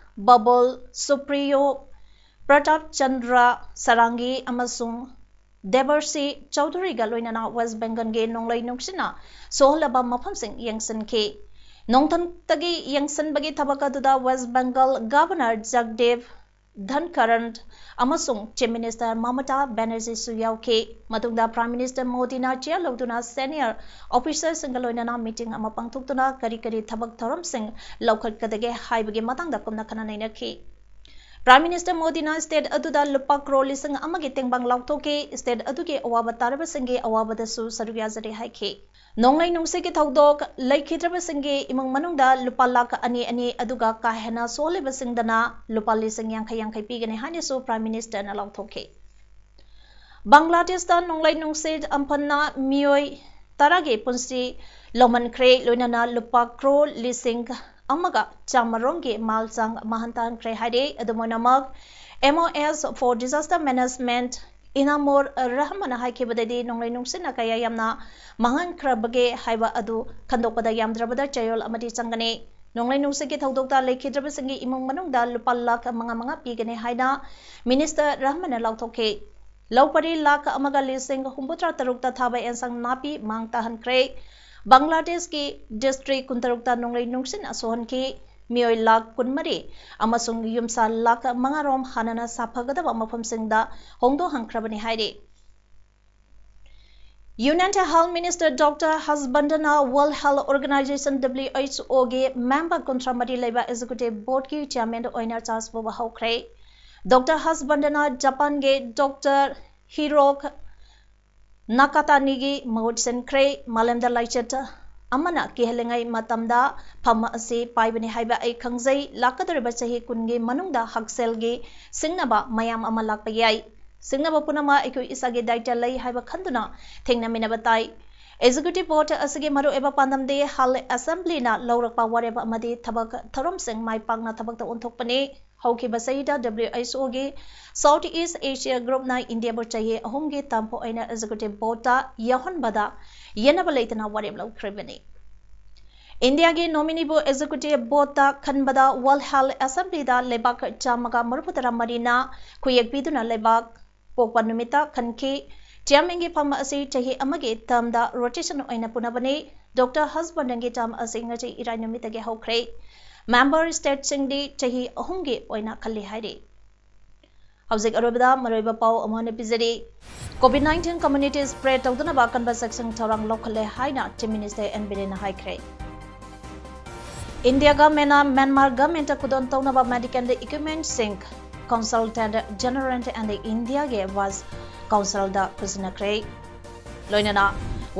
ꯕꯕꯜ ꯁꯨꯄ꯭ꯔꯤꯌꯣ, ꯄ꯭ꯔꯇꯥꯞ ꯆꯟꯗ꯭ꯔ ꯁꯥꯔꯪꯒꯤ ꯑꯃꯁꯨꯡ ꯗꯦꯕꯔꯁꯤ ꯆꯧꯙꯨꯔꯤꯒ ꯂꯣꯏꯅꯅ ꯋꯦꯁ ꯕꯦꯡꯒꯜꯒꯤ ꯅꯣꯡꯂꯩ ꯅꯨꯡꯁꯤꯠꯅ ꯁꯣꯛꯍꯜꯂꯕ ꯃꯐꯝꯁꯤꯡ ꯌꯦꯡꯁꯤꯟꯈꯤ꯫ ꯅꯣꯡꯊꯛꯇꯒꯤ ꯌꯦꯡꯁꯤꯟꯕꯒꯤ ꯊꯕꯛ ꯑꯗꯨꯗ ꯋꯦꯁ ꯕꯦꯡꯒꯜ ꯒꯚꯔꯅꯔ ꯖꯒꯗꯦꯕ ꯙꯟꯈꯔꯟ ꯑꯃꯁꯨꯡ ꯆꯤꯐ ꯃꯤꯅꯤꯁꯇꯔ ꯃꯃꯇꯥ ꯕꯦꯅꯔꯖꯤꯁꯨ ꯌꯥꯎꯈꯤ꯫ ꯃꯇꯨꯡꯗ ꯄ꯭ꯔꯥꯏꯝ ꯃꯤꯅꯤꯁꯇꯔ ꯃꯣꯗꯤꯅ ꯆꯤꯌꯔ ꯂꯧꯗꯨꯅ ꯁꯦꯅꯤꯌꯔ ꯑꯣꯐꯤꯁꯔꯁꯤꯡꯒ ꯂꯣꯏꯅꯅ ꯃꯤꯇꯤꯡ ꯑꯃ ꯄꯥꯡꯊꯣꯛꯇꯨꯅ ꯀꯔꯤ ꯀꯔꯤ ꯊꯕꯛ ꯊꯧꯔꯝꯁꯤꯡ ꯂꯧꯈꯠꯀꯗꯒꯦ ꯍꯥꯏꯕꯒꯤ ꯃꯇꯥꯡꯗ ꯀꯨꯞꯅ ꯈꯟꯅ ꯅꯩꯅꯈꯤ꯫ ꯄ꯭ꯔꯥꯏꯝ ꯃꯤꯅꯤꯁꯇꯔ ꯃꯣꯗꯤꯅ ꯁ꯭ꯇꯦꯠ ꯑꯗꯨꯗ ꯂꯨꯄꯥ ꯀ꯭ꯔꯣꯔ ꯂꯤꯁꯤꯡ ꯑꯃꯒꯤ ꯇꯦꯡꯕꯥꯡ ꯂꯥꯎꯊꯣꯛꯈꯤ꯫ ꯁ꯭ꯇꯦꯠ ꯑꯗꯨꯒꯤ ꯑꯋꯥꯕ ꯇꯥꯔꯕꯁꯤꯡꯒꯤ ꯑꯋꯥꯕꯗꯁꯨ ꯁꯔꯨꯛ ꯌꯥꯖꯔꯤ ꯍꯥꯏꯈꯤ꯫ ꯅꯣꯡꯂꯩ ꯅꯨꯡꯁꯤꯠꯀꯤ ꯊꯧꯗꯣꯛ ꯂꯩꯈꯤꯗ꯭ꯔꯕꯁꯤꯡꯒꯤ ꯏꯃꯨꯡ ꯃꯅꯨꯡꯗ ꯂꯨꯄꯥ ꯂꯥꯈ ꯑꯅꯤ ꯑꯅꯤ, ꯑꯗꯨꯒ ꯀꯥ ꯍꯦꯟꯅ ꯁꯣꯛꯍꯜꯂꯤꯕꯁꯤꯡꯗꯅ ꯂꯨꯄꯥ ꯂꯤꯁꯤꯡ ꯌꯥꯡꯈꯩ ꯌꯥꯡꯈꯩ ꯄꯤꯒꯅꯤ ꯍꯥꯏꯅꯁꯨ ꯄ꯭ꯔꯥꯏꯝ ꯃꯤꯅꯤꯁꯇꯔꯅ ꯂꯥꯎꯊꯣꯛꯈꯤ꯫ ꯕꯪꯒ꯭ꯂꯥꯗꯦꯁꯇ ꯅꯣꯡꯂꯩ ꯅꯨꯡꯁꯤꯠ ꯑꯝꯐꯟꯅ ꯃꯤꯑꯣꯏ ꯇꯔꯥꯒꯤ ꯄꯨꯟꯁꯤ ꯂꯧꯃꯟꯈ꯭ꯔꯦ, ꯂꯣꯏꯅꯅ ꯂꯨꯄꯥ ꯀ꯭ꯔꯣꯔ ꯂꯤꯁꯤꯡ ꯑꯃꯒ ꯆꯥꯝꯃꯔꯣꯝꯒꯤ ꯃꯥꯜ ꯆꯥꯡ ꯃꯥꯡꯍꯟ ꯇꯥꯍꯟꯈ꯭ꯔꯦ ꯍꯥꯏꯔꯦ꯫ ꯑꯗꯨꯝ ꯑꯣꯏꯅꯃꯛ, M O S for Disaster Management ꯏꯅꯥꯃꯨꯔ ꯔꯍꯃꯟꯅ ꯍꯥꯏꯈꯤꯕꯗꯗꯤ, ꯅꯣꯡꯂꯩ ꯅꯨꯡꯁꯤꯠꯅ ꯀꯌꯥ ꯌꯥꯝꯅ ꯃꯥꯡꯍꯟꯈ꯭ꯔꯕꯒꯦ ꯍꯥꯏꯕ ꯑꯗꯨ ꯈꯟꯗꯣꯛꯄꯗ ꯌꯥꯝꯗ꯭ꯔꯕꯗ ꯆꯌꯣꯜ ꯑꯃꯗꯤ ꯆꯪꯒꯅꯤ꯫ ꯅꯣꯡꯂꯩ ꯅꯨꯡꯁꯤꯠꯀꯤ ꯊꯧꯗꯣꯛꯇ ꯂꯩꯈꯤꯗ꯭ꯔꯕꯁꯤꯡꯒꯤ ꯏꯃꯨꯡ ꯃꯅꯨꯡꯗ ꯂꯨꯄꯥ ꯂꯥꯈ ꯃꯉꯥ ꯃꯉꯥ ꯄꯤꯒꯅꯤ ꯍꯥꯏꯅ ꯃꯤꯅꯤꯁꯇꯔ ꯔꯍꯃꯟꯅ ꯂꯥꯎꯊꯣꯛꯈꯤ꯫ ꯂꯧ ꯄꯔꯤ ꯂꯥꯈ ꯑꯃꯒ ꯂꯤꯁꯤꯡ ꯍꯨꯝꯐꯨꯇꯔꯥ ꯇꯔꯨꯛꯇ ꯊꯥꯕ ꯑꯦꯟꯁꯥꯡ ꯅꯥꯄꯤ ꯃꯥꯡ ꯇꯥꯍꯟꯈ꯭ꯔꯦ꯫ ꯕꯪꯒ꯭ꯂꯥꯗꯦꯁꯀꯤ ꯗꯤꯁꯇ꯭ꯔꯤꯛ ꯀꯨꯟꯇꯔꯨꯛꯇ ꯅꯣꯡꯂꯩ ꯅꯨꯡꯁꯤꯠꯅ ꯁꯣꯛꯍꯟꯈꯤ꯫ ꯃꯤꯑꯣꯏ ꯂꯥꯈ ꯀꯨꯟꯃꯔꯤ ꯑꯃꯁꯨꯡ ꯌꯨꯝꯁꯥ ꯂꯥꯈ ꯃꯉꯥꯔꯣꯝ ꯍꯥꯟꯅꯅ ꯁꯥꯐꯒꯗꯕ ꯃꯐꯝꯁꯤꯡꯗ ꯍꯣꯡꯗꯣꯛꯍꯟꯈ꯭ꯔꯕꯅꯤ ꯍꯥꯏꯔꯤ꯫ Union Health Minister Doctor ꯍꯔꯁ ꯕꯔꯙꯟꯅ World Health Organization, W H O ꯒꯤ ꯃꯦꯝꯕꯔ ꯀꯨꯟꯊ꯭ꯔꯥ ꯃꯔꯤ ꯂꯩꯕ ꯑꯦꯛꯖꯤꯀ꯭ꯌꯨꯇꯤꯚ ꯕꯣꯔꯗꯀꯤ ꯆꯤꯌꯥꯔꯃꯦꯟ ꯑꯣꯏꯅ ꯆꯥꯔꯖ ꯄꯨꯕ ꯍꯧꯈ꯭ꯔꯦ꯫ ꯗꯣꯛꯇꯔ ꯍꯔꯁ ꯕꯔꯙꯟꯅ ꯖꯄꯥꯟꯒꯤ ꯗꯣꯛꯇꯔ ꯍꯤꯔꯣ ꯅꯥꯀꯥꯇꯥꯅꯤꯒꯤ ꯃꯍꯨꯠ ꯁꯤꯟꯈ꯭ꯔꯦ꯫ ꯃꯥꯂꯦꯝꯗ ꯂꯥꯏꯆꯠ ꯑꯃꯅ ꯀꯤꯍꯜꯂꯤꯉꯩ ꯃꯇꯝꯗ ꯐꯝ ꯑꯁꯤ ꯄꯥꯏꯕꯅꯤ ꯍꯥꯏꯕ ꯑꯩ ꯈꯪꯖꯩ꯫ ꯂꯥꯛꯀꯗꯧꯔꯤꯕ ꯆꯍꯤ ꯀꯨꯟꯒꯤ ꯃꯅꯨꯡꯗ ꯍꯛꯁꯦꯜꯒꯤ ꯁꯤꯡꯅꯕ ꯃꯌꯥꯝ ꯑꯃ ꯂꯥꯛꯄ ꯌꯥꯏ꯫ ꯁꯤꯡꯅꯕ ꯄꯨꯝꯅꯃꯛ ꯑꯩꯈꯣꯏ ꯏꯁꯥꯒꯤ ꯗꯥꯏꯇ ꯂꯩ ꯍꯥꯏꯕ ꯈꯟꯗꯨꯅ ꯊꯦꯡꯅꯃꯤꯟꯅꯕ ꯇꯥꯏ꯫ ꯑꯦꯛꯖꯤꯀ꯭ꯌꯨꯇꯤꯚ ꯕꯣꯔꯗ ꯑꯁꯤꯒꯤ ꯃꯔꯨꯑꯣꯏꯕ ꯄꯥꯟꯗꯝꯗꯤ ꯍꯦꯜꯊ ꯑꯦꯁꯦꯝꯕ꯭ꯂꯤꯅ ꯂꯧꯔꯛꯄ ꯋꯥꯔꯦꯞ ꯑꯃꯗꯤ ꯊꯕꯛ ꯊꯧꯔꯝꯁꯤꯡ ꯃꯥꯏ ꯄꯥꯛꯅ ꯊꯕꯛꯇ ꯑꯣꯟꯊꯣꯛꯄꯅꯤ꯫ ꯍꯧꯈꯤꯕ ꯆꯍꯤꯗ W H O ꯒꯤ South East Asia Group ꯅ ꯏꯟꯗꯤꯌꯥꯕꯨ ꯆꯍꯤ ꯑꯍꯨꯝꯒꯤ ꯇꯥꯝꯄ ꯑꯣꯏꯅ ꯑꯦꯛꯖꯤꯀ꯭ꯌꯨꯇꯤꯚ ꯕꯣꯔꯗꯇ ꯌꯥꯎꯍꯟꯕꯗ ꯌꯦꯠꯅꯕ ꯂꯩꯇꯅ ꯋꯥꯔꯦꯞ ꯂꯧꯈ꯭ꯔꯤꯕꯅꯤ꯫ ꯏꯟꯗꯤꯌꯥꯒꯤ ꯅꯣꯃꯤꯅꯤꯕꯨ ꯑꯦꯛꯖꯤꯀ꯭ꯌꯨꯇꯤꯚ ꯕꯣꯔꯗꯇ ꯈꯟꯕꯗ ꯋꯥꯔꯜꯗ ꯍꯦꯜꯊ ꯑꯦꯁꯦꯝꯕ꯭ꯂꯤꯗ ꯂꯩꯕꯥꯛ ꯆꯥꯝꯃꯒ ꯃꯔꯤꯐꯨꯇꯔꯥ ꯃꯔꯤꯅ ꯈꯨꯌꯦꯛ ꯄꯤꯗꯨꯅ ꯂꯩꯕꯥꯛ ꯄꯣꯛꯄ ꯅꯨꯃꯤꯠꯇ ꯈꯟꯈꯤ꯫ Chairman ꯒꯤ ꯐꯝ ꯑꯁꯤ ꯆꯍꯤ ꯑꯃꯒꯤ term ꯗ rotation ꯑꯣꯏꯅ ꯄꯨꯅꯕꯅꯤ꯫ Doctor ꯍꯔꯁ ꯕꯔꯙꯟꯒꯤ term ꯑꯁꯤ ꯉꯁꯤ ꯏꯔꯥꯏ ꯅꯨꯃꯤꯠꯇꯒꯤ ꯍꯧꯈ꯭ꯔꯦ꯫ Member state ꯁꯤꯡꯗꯤ ꯆꯍꯤ ꯑꯍꯨꯝꯒꯤ ꯑꯣꯏꯅ ꯈꯜꯂꯤ ꯍꯥꯏꯔꯤ꯫ ꯍꯧꯖꯤꯛ ꯑꯔꯣꯏꯕꯗ ꯃꯔꯨꯑꯣꯏꯕ ꯄꯥꯎ ꯑꯃ ꯑꯣꯏꯅ ꯄꯤꯖꯔꯤ꯫ COVID nineteen community spread ꯇꯧꯗꯅꯕ ꯑꯀꯟꯕ ꯆꯦꯛꯁꯤꯟ ꯊꯧꯔꯥꯡ ꯂꯧꯈꯠꯂꯦ ꯍꯥꯏꯅ Chief Minister ꯑꯦꯟ ꯕꯤꯔꯦꯟꯅ ꯍꯥꯏꯈ꯭ꯔꯦ꯫ India government ꯅ Myanmar government ꯇ ꯈꯨꯗꯣꯜ ꯇꯧꯅꯕ medical equipment ꯁꯤꯡ Consultant General and India ꯒꯤ Vice Consul ꯗ ꯈꯨꯠꯁꯤꯟꯅꯈ꯭ꯔꯦ꯫ ꯂꯣꯏꯅꯅ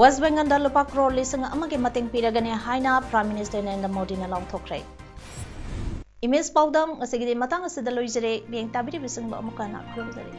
West Bengal ꯗ ꯂꯨꯄꯥ ꯀ꯭ꯔꯣꯔ ꯂꯤꯁꯤꯡ ꯑꯃꯒꯤ ꯃꯇꯦꯡ ꯄꯤꯔꯒꯅꯤ ꯍꯥꯏꯅ Prime Minister ꯅꯔꯦꯟꯗ꯭ꯔ ꯃꯣꯗꯤꯅ ꯂꯥꯎꯊꯣꯛꯈ꯭ꯔꯦ꯫ Image ꯄꯥꯎꯗꯝ ꯉꯁꯤꯒꯤꯗꯤ ꯃꯇꯥꯡ ꯑꯁꯤꯗ ꯂꯣꯏꯖꯔꯦ꯫ ꯃꯤꯠꯌꯦꯡ ꯇꯥꯕꯤꯔꯤꯕꯁꯤꯡꯕꯨ ꯑꯃꯨꯛ ꯍꯟꯅ ꯈꯨꯔꯨꯝꯖꯔꯤ꯫